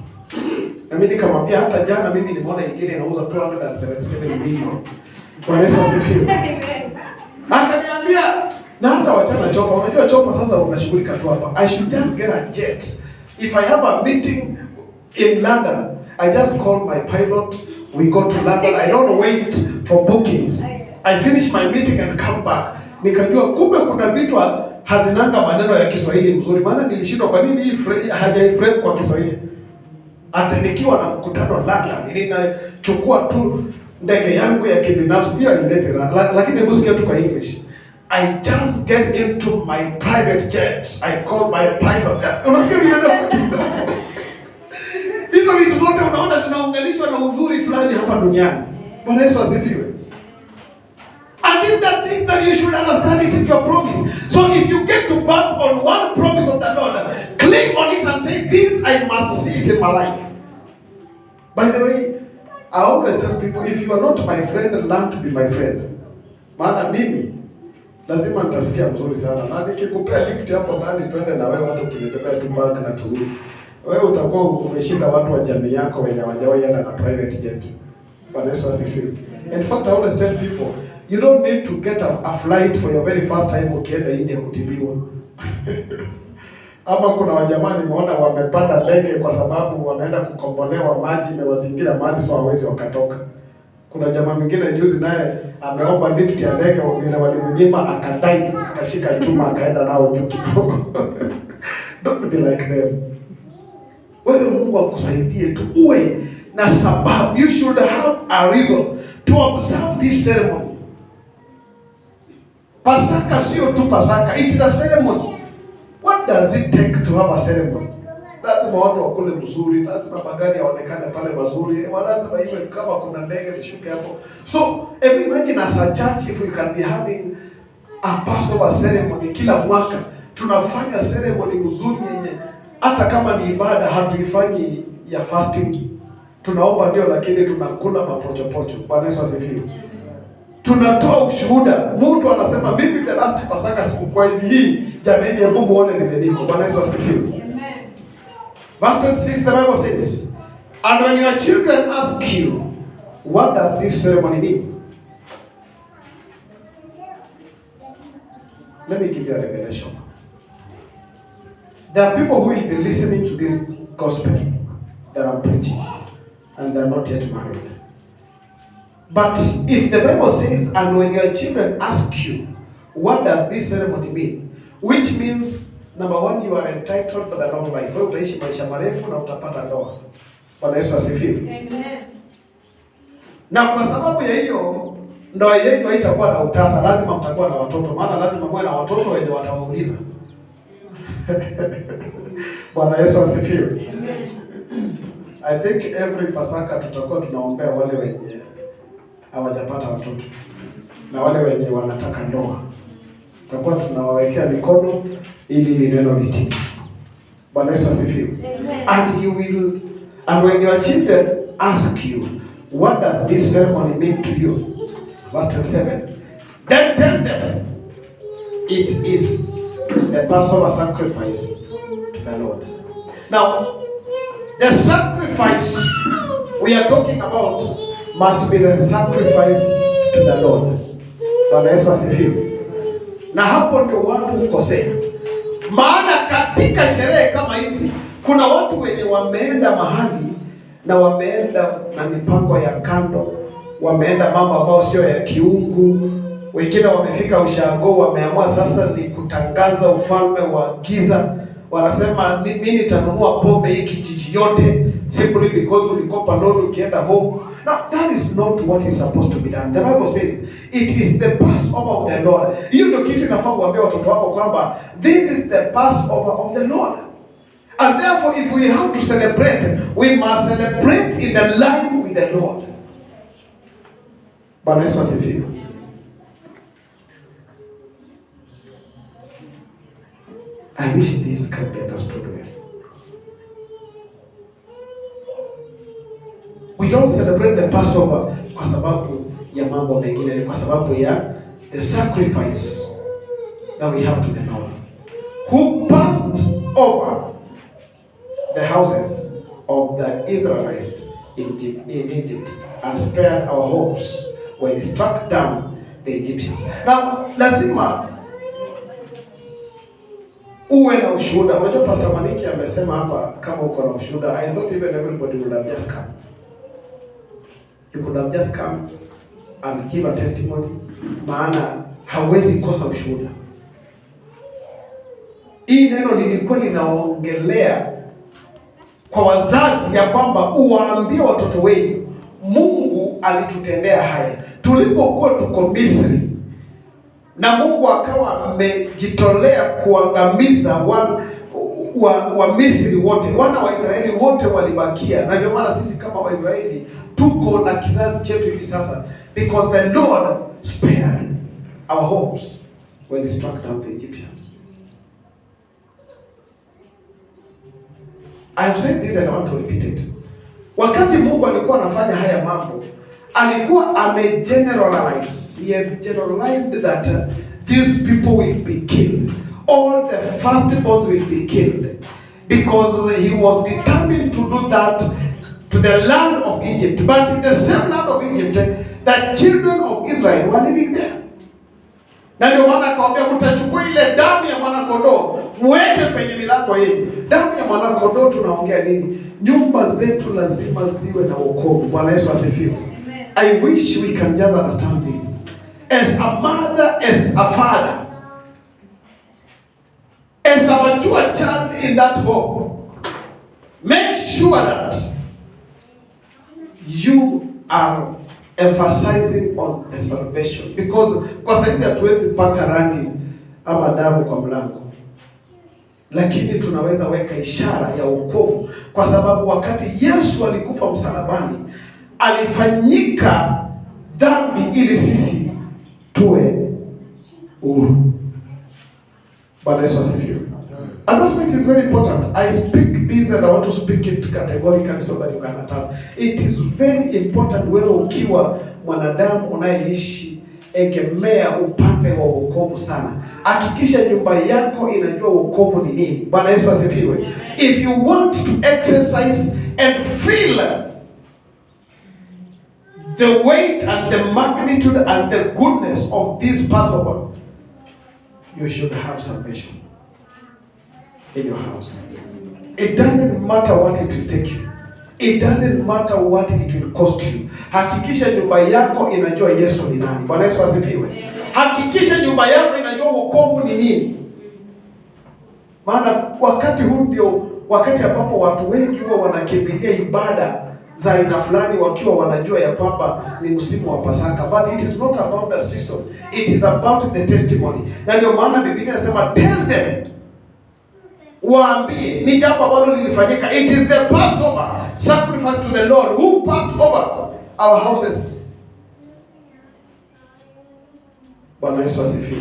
Na mimi nikamwambia hata jana mimi nimeona ingine inauzwa 277 million. Bwana Yesu asifiwe. Akaniambia na hata wachana chopper. Unajua chopper sasa unashughulika tu hapa. I should just get a jet. If I have a meeting in London, I just call my pilot, we go to London. I don't wait for bookings. I finish my meeting and come back. Nikajua kumbe kuna vitu hazinanga maneno ya Kiswahili mzuri, maana nilishindwa kwa nini hii hajaiframe kwa Kiswahili. Hata nikiwa na mkutano London, ninachukua tu ndege yangu ya kibinafsi, hiyo haileti raha. Lakini hebu sikia tu kwa English. I just get into my private jet. I call my pilot. Unasikia vile ndio? Hizo vitu zote unaona zinaunganishwa na uzuri fulani hapa duniani. Bwana Yesu asifiwe. And these are things that you should understand, it is your promise. So if you get to bump on one promise of the Lord, cling on it and say, "This I must see it in my life." By the way, I always tell people, if you are not my friend, learn to be my friend. Maana mimi lazima nitasikia mzuri sana. Na nikikupea lift hapo ndani twende na wewe, hata ukinitembea tu bag na turudi. Wewe utakuwa umeshinda watu wa jamii yako wenye hawajawahi enda na private jet. Bwana Yesu asifiwe. In fact, I always tell people, you don't need to get a flight for your very first time ukienda India kutibiwa. Ama kuna wajamaa nimeona wamepanda ndege kwa sababu wameenda kukombolewa, maji imewazingira mahali, so hawawezi wakatoka. Kuna jamaa mwingine juzi naye ameomba lift ya ndege, wengine walimnyima, akadive, akashika chuma akaenda nao juu kidogo. Don't be like them. Wewe Mungu akusaidie tu uwe na sababu. You should have a reason to observe this ceremony. Pasaka sio tu Pasaka, it is a ceremony. What does it take to have a ceremony? Lazima watu wakule mzuri, lazima magari yaonekane pale mazuri, lazima iwe kama kuna ndege zishuke hapo. So, imagine as a church if we can be having a Passover ceremony kila mwaka, tunafanya ceremony mzuri yenye hata kama ni ibada hatuifanyi ya fasting. Tunaomba ndio, lakini tunakula mapochopocho. Bwana Yesu asifiwe. Tunatoa ushuhuda. Mtu anasema, "Mimi the last Pasaka sikukuwa hivi hii. Jamani, hebu muone vile niko." Bwana Yesu asifiwe. Verse 26, the Bible says, "And when your children ask you, 'What does this ceremony mean?'" Let me give you a revelation. There are people who will be listening to this gospel that I'm preaching, and they're not yet married. But if the Bible says, "And when your children ask you, 'What does this ceremony mean?'" Which means, number one, you are entitled for the long life. Wewe utaishi maisha marefu na utapata ndoa. Bwana Yesu asifiwe. Amen. Na kwa sababu ya hiyo, ndoa yenu haitakuwa na utasa, lazima mtakuwa na watoto, maana lazima muwe na watoto wenye watawauliza. Bwana Yesu asifiwe. Amen. I think every Pasaka tutakuwa tunaombea wale wenye hawajapata watoto na wale wenye wanataka ndoa. Tutakuwa tunawawekea mikono ili hili neno litimie. Bwana Yesu asifiwe. Amen. And when your children ask you, "What does this ceremony mean to you?" Verse 27. Then tell them, it is the Passover sacrifice to the Lord. Now, the sacrifice we are talking about must be the sacrifice to the Lord. Bwana Yesu asifiwe. Na hapo ndio watu hukosea, maana katika sherehe kama hizi kuna watu wenye wameenda mahali na wameenda na mipango ya kando, wameenda mambo ambayo sio ya kiungu. Wengine wamefika ushago, wameamua sasa ni kutangaza ufalme wa giza. Wanasema, "Mimi nitanunua pombe hii kijiji yote," simply because ulikopa loan ukienda home. Now that is not what is supposed to be done. The Bible says it is the Passover of the Lord. Hiyo ndio kitu inafaa kuambia watoto wako kwamba this is the Passover of the Lord. And therefore, if we have to celebrate, we must celebrate in the line with the Lord. Bwana Yesu asifiwe. I wish this can be understood well. We don't celebrate the Passover kwa sababu ya mambo mengine, ni kwa sababu ya the sacrifice that we have to the Lord, who passed over the houses of the Israelites in Egypt and spared our homes when he struck down the Egyptians. Now, lazima uwe na ushuhuda. Unajua Pastor Maniki amesema hapa kama uko na ushuhuda. I thought even everybody would have just come. You could have just come and give a testimony, maana hauwezi kosa ushuhuda. Hii neno lilikuwa linaongelea kwa wazazi ya kwamba uwaambie watoto wenu Mungu alitutendea haya tulipokuwa tuko Misri, na Mungu akawa amejitolea kuangamiza wa Misri wote, wana wa Israeli wote walibakia, na ndio maana sisi kama Waisraeli tuko na kizazi chetu hivi sasa, because the Lord spared our homes when he struck down the Egyptians. I have said this and I want to repeat it. Wakati Mungu alikuwa anafanya haya mambo, alikuwa amegeneralize. He had generalized that these people will be killed. All the firstborns will be killed. Because he was determined to do that to the land of Egypt. But in the same land of Egypt, the children of Israel were living there. Na ndio maana akawaambia, mtachukua ile damu ya mwana kondoo muweke kwenye milango yenu. Damu ya mwana kondoo tunaongea nini? Nyumba zetu lazima ziwe na wokovu. Bwana Yesu asifiwe. I wish we can just understand this. As a mother, as a father, as a mature child in that home, make sure that you are emphasizing on the salvation, because kwa saizi hatuwezi paka rangi ama damu kwa mlango, lakini tunaweza weka ishara ya wokovu, kwa sababu wakati Yesu alikufa msalabani alifanyika dhambi ili sisi tuwe huru. Bwana Yesu asifiwe. And that's why it is very important. I speak this and I want to speak it categorically so that you can understand. It is very important wewe ukiwa mwanadamu unayeishi, egemea upande wa wokovu sana. Hakikisha nyumba yako inajua wokovu ni nini. Bwana Yesu asifiwe. If you want to exercise and feel the weight and the magnitude and the goodness of this Passover, you should have salvation in your house. It doesn't matter what it will take you. It doesn't matter what it will cost you. Hakikisha nyumba yako inajua Yesu ni nani. Bwana Yesu asifiwe. Hakikisha nyumba yako inajua wokovu ni nini. Maana wakati huu ndio wakati ambapo watu wengi huwa wanakimbilia ibada za aina fulani wakiwa wanajua ya kwamba ni msimu wa Pasaka, but it is not about the season, it is about the testimony. Na ndio maana Biblia inasema, "Tell them," waambie ni jambo ambalo lilifanyika. It is the Passover sacrifice to the Lord who passed over our houses. Bwana Yesu asifiwe.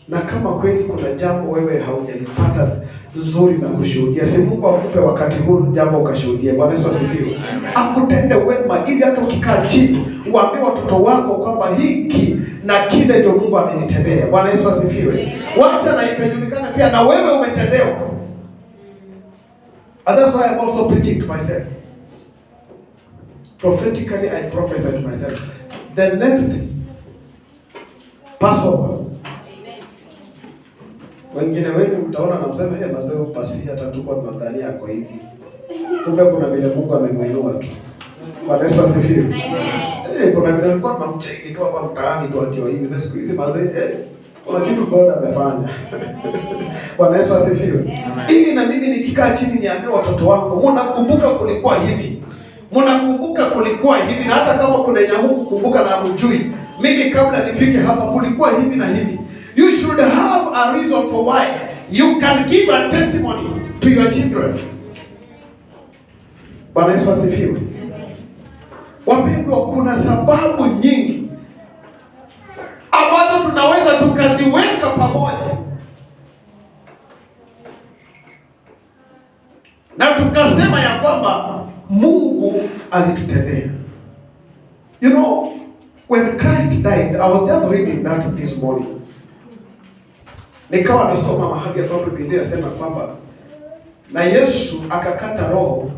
Na kama kweli kuna jambo wewe haujalipata nzuri na kushuhudia, si Mungu akupe wakati huu jambo ukashuhudia. Bwana Yesu asifiwe. Akutende wema ili hata ukikaa chini uambie watoto wako kwamba hiki na kile ndio Mungu amenitendea. Bwana Yesu asifiwe. Wacha na ikajulikana pia na wewe umetendewa. And that's why I'm also preaching to myself. Prophetically, I prophesy to myself. The next Passover, wengine wenu mtaona na mseme, eh, mazee pasi hata tuko tunadhania kwa hivi. Kumbe kuna vile Mungu amemwinua tu. Bwana Yesu asifiwe. Eh, kuna vile nilikuwa tunamcheki tu hapa mtaani tu akiwa hivi na siku hizi mazee, eh, kuna kitu God amefanya. Bwana Yesu asifiwe. Ili na mimi nikikaa chini niambie watoto wangu, mnakumbuka kulikuwa hivi. Mnakumbuka kulikuwa hivi, na hata kama kuna yenye kumbuka na hamjui, mimi kabla nifike hapa kulikuwa hivi na hivi. You should have a reason for why you can give a testimony to your children. Bwana Yesu asifiwe. Wapendwa, kuna sababu nyingi ambazo tunaweza tukaziweka pamoja na tukasema ya kwamba Mungu alitutendea. When Christ died, I was just reading that this morning. Nikawa nasoma mahali ambapo Biblia inasema kwamba na Yesu akakata roho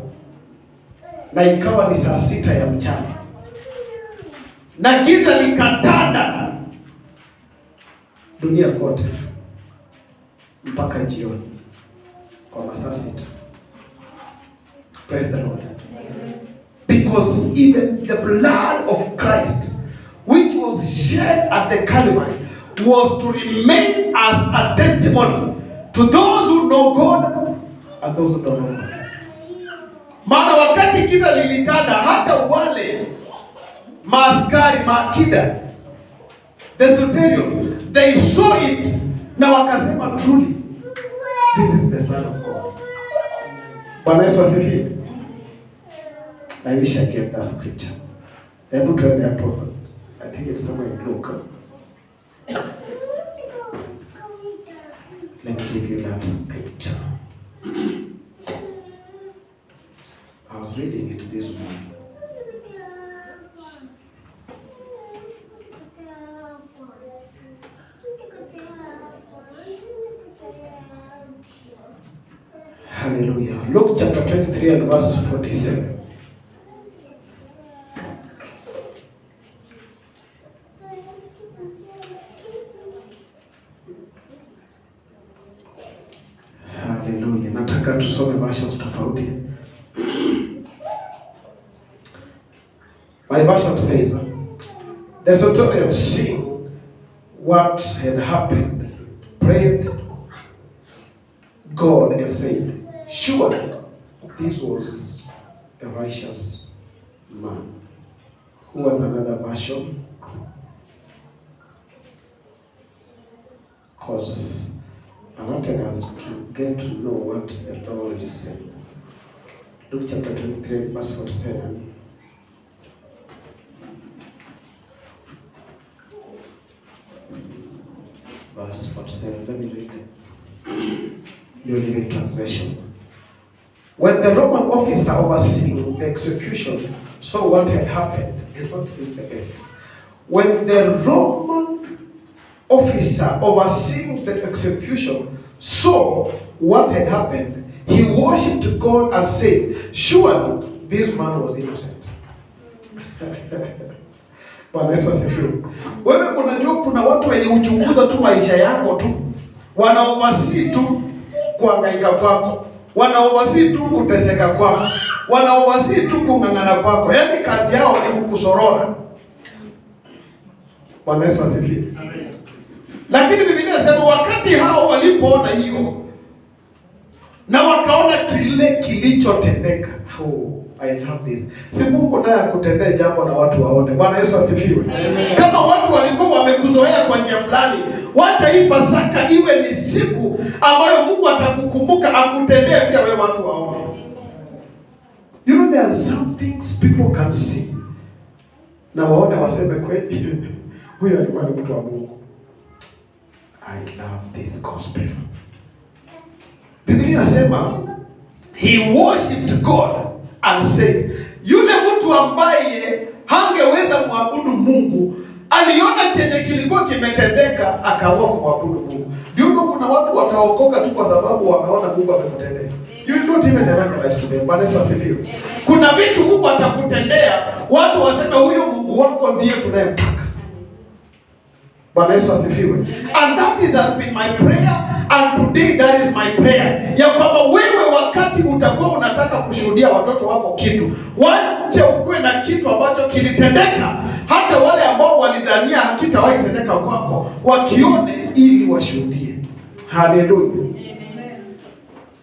na ikawa ni saa 6 ya mchana na giza likatanda dunia kote mpaka jioni kwa masaa 6. Praise the Lord. Because even the blood of Christ, which was shed at the Calvary, was to remain as a testimony to those who know God and those who don't know God. Maana wakati giza lilitanda, hata wale maaskari, maakida, the centurions, they saw it na wakasema, "Truly this is the Son of God." Bwana Yesu asifiwe. I wish I get that scripture. Hebu tuende hapo. I think it's somewhere in Luke. Let me give you that scripture. I was reading it this morning. Hallelujah. Luke chapter 23 and verse 47. Hallelujah. Nataka tusome versions tofauti. My version says, "The centurion, seeing what had happened, praised God and said, 'Surely this was a righteous man.'" Who was another version? Because I wanted us to get to know what the Lord is saying. Luke chapter 23, verse 47. Verse 47, let me read it. New Living Translation. "When the Roman officer overseeing the execution saw what had happened," in fact, is the best. "When the Roman officer overseeing the execution saw what had happened, he worshipped God and said, 'Surely this man was innocent.'" Bwana Yesu asifiwe. Wewe unajua kuna watu wenye uchunguza tu maisha yako tu, wana oversee tu kuhangaika kwako, wana oversee tu kuteseka kwako, wana oversee tu kung'ang'ana kwako, yaani kazi yao ni kukusorora. Bwana Yesu asifiwe. Lakini Biblia inasema wakati hao walipoona hiyo na wakaona kile kilichotendeka. Oh, I love this. Si Mungu naye akutendee jambo na watu waone. Bwana Yesu asifiwe. Kama watu walikuwa wamekuzoea kwa njia fulani, wacha hii Pasaka iwe ni siku ambayo Mungu atakukumbuka akutendee pia wewe watu waone. You know there are some things people can see na waone waseme, "Kweli huyu alikuwa ni mtu wa Mungu." I love this gospel. Biblia inasema he worshipped God and said, yule mtu ambaye hangeweza mwabudu Mungu aliona chenye kilikuwa kimetendeka, akaamua kumwabudu Mungu. Do you know kuna watu wataokoka tu kwa sababu wameona Mungu amekutendea. You will not even evangelize to them. Bwana Yesu asifiwe. Kuna vitu Mungu atakutendea, watu waseme huyu Mungu wako ndiye tunayemtaka. Bwana Yesu asifiwe. And that is has been my prayer and today that is my prayer, ya kwamba wewe wakati utakuwa unataka kushuhudia watoto wako kitu, wache ukuwe na kitu ambacho kilitendeka, hata wale ambao walidhania hakitawahi tendeka kwako wakione, ili washuhudie. Haleluya.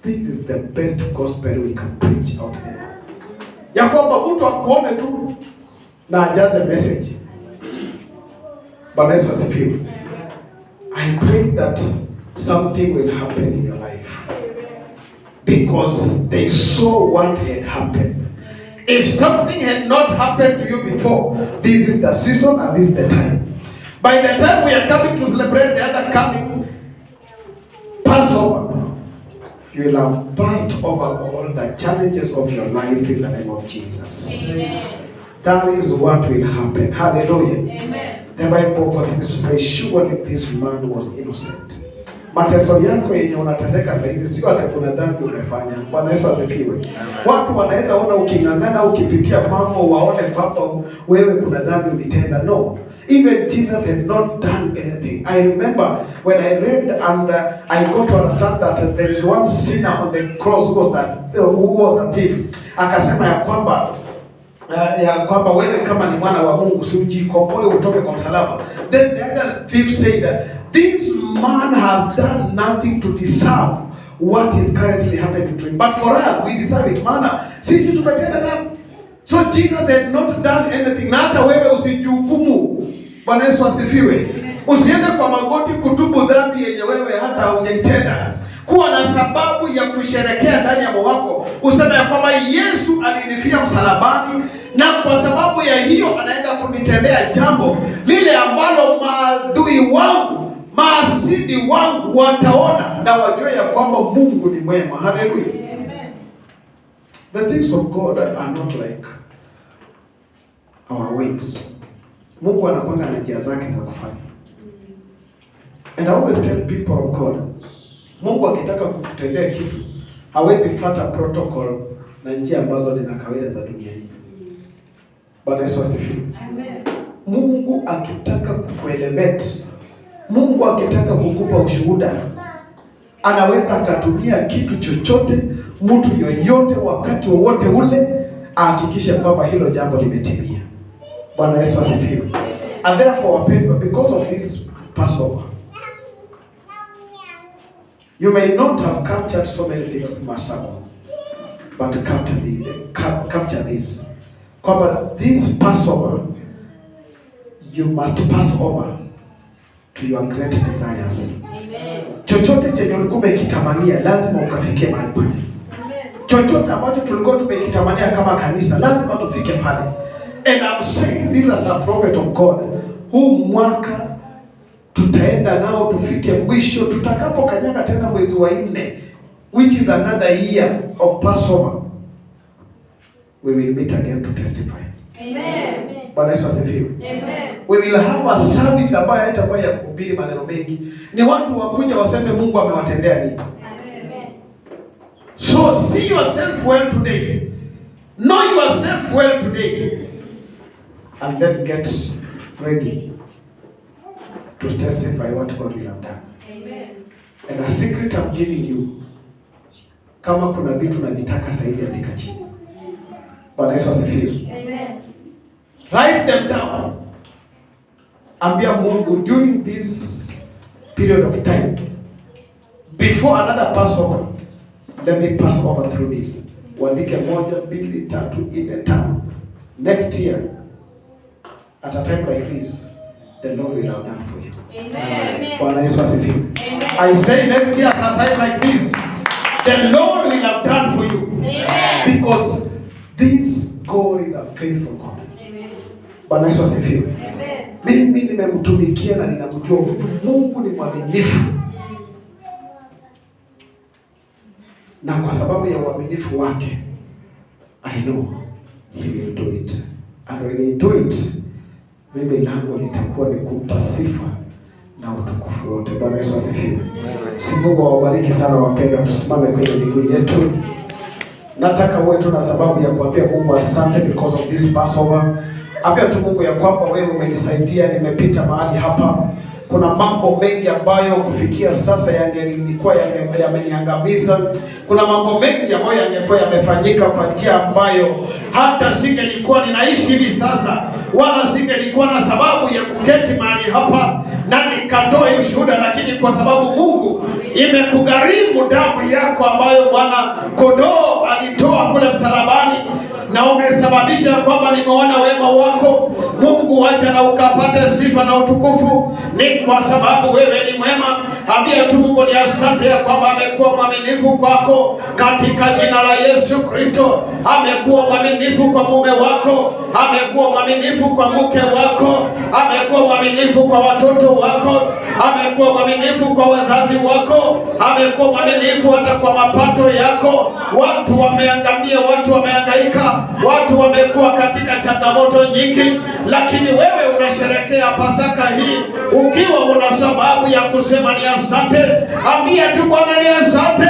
This is the best gospel we can preach out there, ya kwamba mtu akuone tu na ajaze message. Bwana Yesu asifiwe. I pray that something will happen in your life because they saw what had happened. If something had not happened to you before, this is the season and this is the time. By the time we are coming to celebrate the other coming Passover, you will have passed over all the challenges of your life in the name of Jesus. Amen. That is what will happen. Hallelujah. Amen. The Bible continues to say, surely this man was innocent. Mateso yako yenye unateseka saa hizi sio hata kuna dhambi umefanya. Bwana Yesu asifiwe. Watu wanaweza ona uking'ang'ana, ukipitia mambo, waone kwamba wewe kuna dhambi ulitenda. No. Even Jesus had not done anything. I remember when I read and I got to understand that there is one sinner on the cross who was a thief. Akasema ya kwamba wewe kama ni mwana wa Mungu si ujikomboe utoke kwa msalaba. Then the other thief said that this man has done nothing to deserve what is currently happening to him. But for us we deserve it. Maana sisi tumetenda dhambi. So Jesus had not done anything. Na hata wewe usijihukumu. Bwana Yesu asifiwe. Usiende kwa magoti kutubu dhambi yenye wewe hata haujaitenda. Kuwa na sababu ya kusherekea ndani ya moyo wako, useme ya kwamba Yesu alinifia msalabani, na kwa sababu ya hiyo anaenda kunitendea jambo lile ambalo maadui wangu, maasidi wangu wataona na wajue ya kwamba Mungu ni mwema. Haleluya. The things of God are not like our ways. Mungu anakuanga na njia zake za kufanya. And I always tell people of God, Mungu akitaka kukutendea kitu hawezi fuata protocol na njia ambazo ni za kawaida za dunia hii. Bwana Yesu asifiwe. Mungu akitaka kukuelevate, Mungu akitaka kukupa ushuhuda, anaweza akatumia kitu chochote, mtu yoyote, wakati wowote ule, ahakikishe kwamba hilo jambo limetimia. Bwana Yesu asifiwe. And therefore, wapendwa, because of this Passover, you may not have captured so many things in Masako, but capture this. Kwamba this Passover, you must pass over to your great desires. Chochote chenye ulikuwa umekitamania lazima ukafikie mahali pale. Chochote ambacho tulikuwa tumekitamania kama kanisa lazima tufike pale. And I'm saying this as a prophet of God. Huu mwaka tutaenda nao tufike mwisho, tutakapokanyaga tena mwezi wa nne, which is another year of Passover, we will meet again to testify. Amen. Bwana Yesu asifiwe. Amen. We will have a service ambayo haitakuwa ya kuhubiri maneno mengi, ni watu wakuja waseme Mungu amewatendea nini. Amen. So see yourself well today, know yourself well today, and then get ready to testify what God will have done. Amen. And a secret I'm giving you, kama kuna vitu unavitaka saizi, andika chini. Bwana Yesu asifiwe. Amen. Write them down. Ambia Mungu during this period of time, before another Passover, let me pass over through this. Uandike moja, mbili, tatu, nne, tano. Next year, at a time like this, the Lord will have done for you. Amen. Bwana Yesu asifiwe. Amen. I say next year at a time like this, the Lord will have done for you. Amen. Because this God is a faithful God. Amen. Bwana Yesu asifiwe. Amen. Mimi nimemtumikia na ninamjua huyu Mungu ni mwaminifu, na kwa sababu ya uaminifu wake I know he will do it, and when he do it, mimi langu litakuwa ni kumpa sifa na utukufu wote. Bwana Yesu asifiwe. Si Mungu awabariki sana wapendwa, tusimame kwenye miguu yetu. Nataka uwe tu na sababu ya kuambia Mungu asante because of this Passover. Ambia tu Mungu ya kwamba wewe umenisaidia, nimepita mahali hapa. Kuna mambo mengi ambayo kufikia sasa yangelikuwa yameniangamiza. Kuna mambo mengi ambayo yangekuwa yamefanyika kwa njia ambayo hata singelikuwa ninaishi hivi sasa, wala singelikuwa na sababu ya kuketi mahali hapa na nikatoe ushuhuda, lakini kwa sababu Mungu imekugharimu damu yako ambayo mwana kondoo alitoa kule msalabani, na umesababisha kwamba nimeona wema wako Mungu, wacha na ukapate sifa na utukufu, ni kwa sababu wewe ni mwema. Ambia tu Mungu ni asante ya kwamba amekuwa mwaminifu kwako katika jina la Yesu Kristo. Amekuwa mwaminifu kwa mume wako, amekuwa mwaminifu kwa mke wako, amekuwa mwaminifu kwa watoto wako, amekuwa mwaminifu kwa wazazi wako, amekuwa mwaminifu hata kwa mapato yako. Watu wameangamia, watu wamehangaika, watu wamekuwa katika changamoto nyingi, lakini wewe unasherekea Pasaka hii ukiwa una sababu ya kusema ni asante. Ambia tu Bwana ni asante,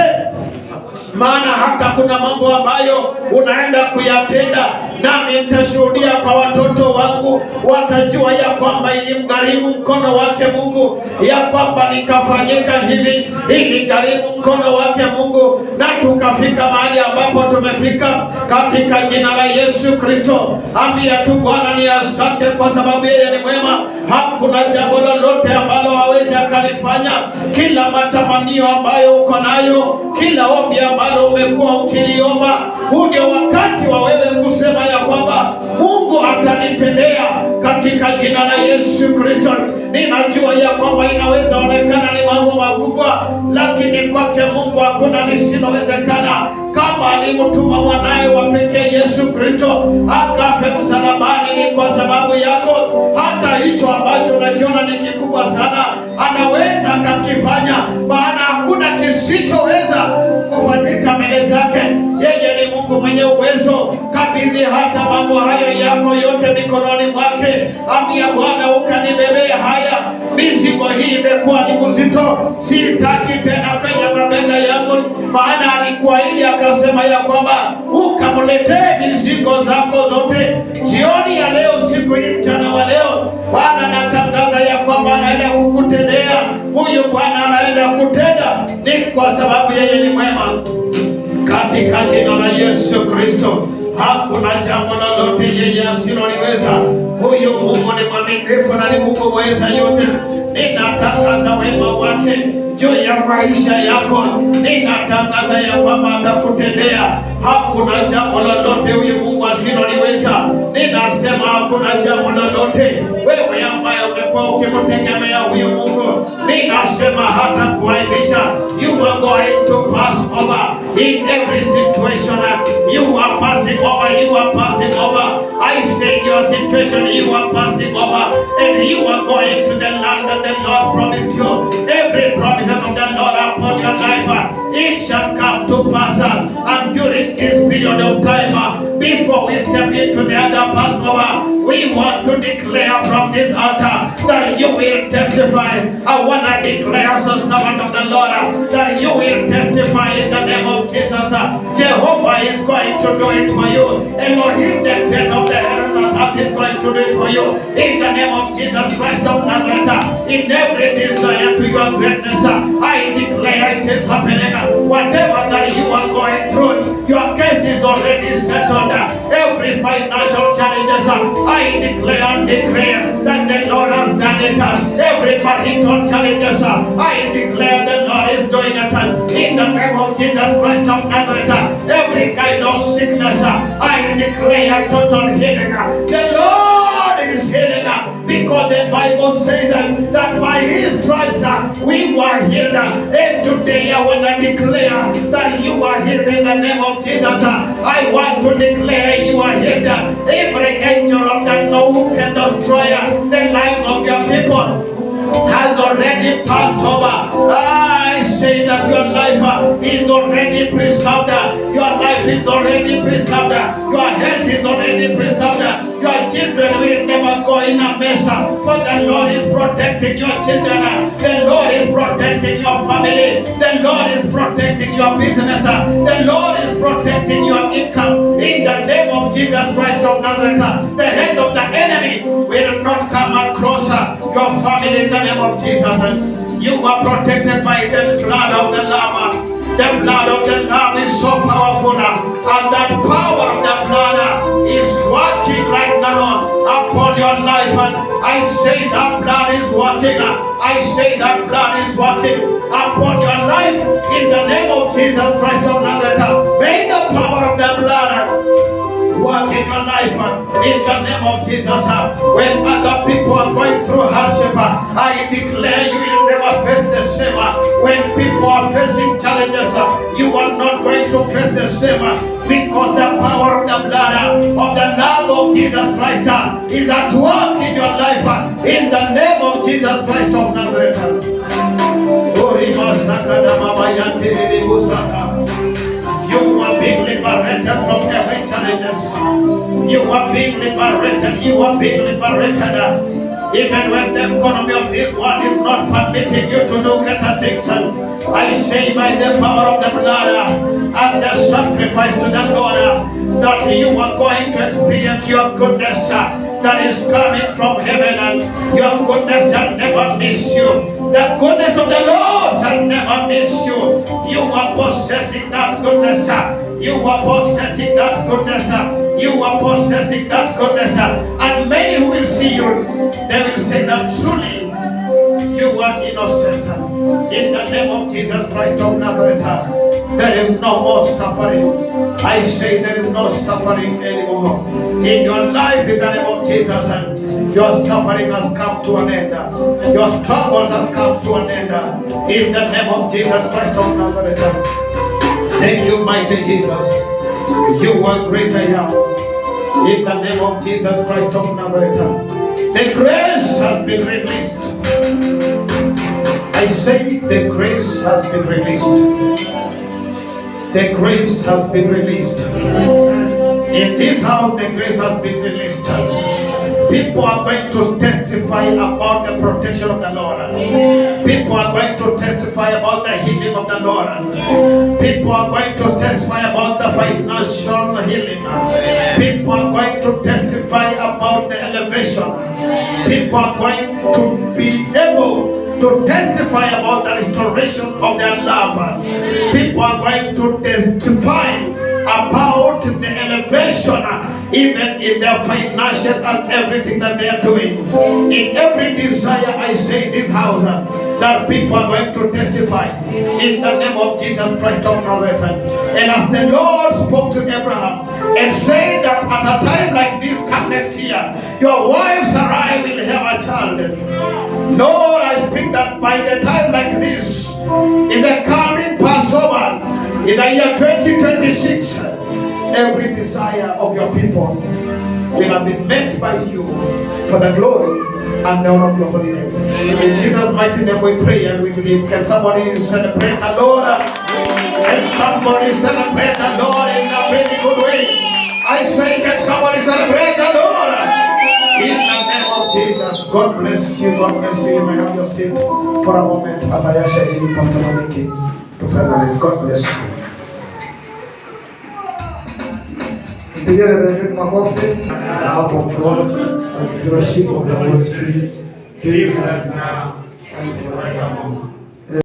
maana hata kuna mambo ambayo unaenda kuyatenda, nami nitashuhudia kwa watoto wangu, watajua ya kwamba ilimgharimu mkono wake Mungu, ya kwamba nikafanyika hivi, iligharimu mkono wake Mungu, na tukafika mahali ambapo tumefika katika jina la Yesu Kristo. Ambia tu Bwana ni asante, kwa sababu yeye ni mwema. Hakuna jambo lolote ambalo hawezi akalifanya. Kila matamanio ambayo uko nayo, kila ombi ambalo umekuwa ukiliomba, huu ndio wakati wa wewe kusema ya kwamba Mungu atanitendea katika jina la Yesu Kristo. Ninajua ya kwamba inaweza onekana ni mambo makubwa, lakini kwake Mungu hakuna lisilowezekana. Kama alimtuma mwanaye wa pekee Yesu Kristo akafe msalabani, ni kwa sababu yako. Hata hicho ambacho unakiona ni kikubwa sana, anaweza akakifanya, maana hakuna kisichoweza kufanyika mbele zake. Yeye ni Mungu mwenye uwezo. Kabidhi hata mambo hayo yako yote mikononi mwake. Ambia Bwana, ukanibebea haya mizigo hii imekuwa ni mzito, sitaki tena kwenye mabega yangu. Maana alikuahidi akasema ya kwamba ukamletee mizigo zako zote. Jioni ya leo, siku hii, mchana wa leo, Bwana anatangaza ya kwamba anaenda kukutendea. Huyu Bwana anaenda kutenda, ni kwa sababu yeye ni mwema. Katika jina la Yesu Kristo, hakuna jambo lolote yeye asiloliweza. Huyu Mungu ni mwaminifu na ni Mungu mweza yote. Ninatangaza wema wake juu ya maisha yako. Ninatangaza ya kwamba atakutendea. Hakuna jambo lolote huyu Mungu asiloliweza. Ninasema hakuna jambo lolote wewe ambaye umekuwa ukimtegemea huyu Mungu, ninasema hata kuaibisha. You are going to pass over in every situation. You are passing over. You are passing over. I say your situation, you are passing over, and you are going to the land that the Lord promised you. Every promise of the Lord upon your life, it shall come to pass. And during this period of time, before we step into the other Passover, we want to declare from this altar that you will testify. I want to declare as a servant of the Lord that you will testify in the name of Jesus. Jehovah is going to do it for you. Elohim, the creator of the heavens and earth, is going to do it for you. In the name of Jesus Christ of Nazareth, in every desire to your greatness, I declare it is happening. Whatever that you are going through, your case is already settled. Every financial challenges, I declare and declare that the Lord has done it. Every marital challenges, I declare the Lord is doing it. In the name of Jesus Christ of Nazareth, every kind of sickness, I declare total healing. The Lord is healing, because the Bible says that by his stripes we were healed. And today Today I want to declare that you are healed in the name of Jesus. I want to declare you are healed. Every angel of the Lord who can destroy the lives of your people has already passed over. I say that your life is already preserved. Your life is already preserved. Your health is already preserved. Your children will never go in a mess. For the Lord is protecting your children. The Lord is protecting your family. The Lord is protecting your business. The Lord is protecting your income. In the name of Jesus Christ of Nazareth, the hand of the enemy will not come across your family in the name of Jesus. You are protected by the blood of the Lamb. The blood of the Lamb is so powerful, and that power of the blood is working right now upon your life. And I say that blood is working. I say that blood is working upon your life in the name of Jesus Christ of Nazareth. May the power of the blood work in your life in the name of Jesus. When other people are going through hardship, I declare you will never face the same. When people are facing challenges, you are not going to face the same, because the power of the blood of the Lamb of Jesus Christ is at work in your life in the name of Jesus Christ of Nazareth. You are being liberated from every challenges. You are being liberated. You are being liberated. Even when the economy of this world is not permitting you to do greater things, I say by the power of the blood and the sacrifice to the Lord that you are going to experience your goodness that is coming from heaven, and your goodness shall never miss you. The goodness of the Lord shall never miss you. You are possessing that goodness. You are possessing that goodness. You are possessing that goodness. And many who will see you, they will say that truly you are innocent. In the name of Jesus Christ of Nazareth, there is no more suffering. I say there is no suffering anymore in your life in the name of Jesus. And your suffering has come to an end. Your struggles has come to an end in the name of Jesus Christ of Nazareth. Thank you, mighty Jesus. You are great I am. In the name of Jesus Christ of Nazareth, the grace has been released. I say the grace has been released. The grace has been released. In this house, the grace has been released. People are going to testify about the protection of the Lord. People are going to testify about the healing of the Lord. People are going to testify about the financial healing. People are going to testify about the elevation. People are going to be able to testify about the restoration of their love. People are going to testify about the elevation, even in their finances and everything that they are doing. In every desire, I say in this house, that people are going to testify in the name of Jesus Christ of Nazareth. And as the Lord spoke to Abraham and said that at a time like this, come next year, your wife Sarai will have a child. Lord, I speak that by the time like this, in the coming Passover, in the year 2026, every desire of your people will have been met by you for the glory and the honor of your holy name. Amen. In Jesus' mighty name we pray and we believe. Can somebody celebrate the Lord? Can somebody celebrate the Lord in a very good way? I say, can somebody celebrate the Lord? In the name of Jesus, God bless you. God bless you. You may have your seat for a moment as I usher in Pastor Mamiki to finalize. God bless you. The love of God and the fellowship of the Holy Spirit be with us now and forevermore.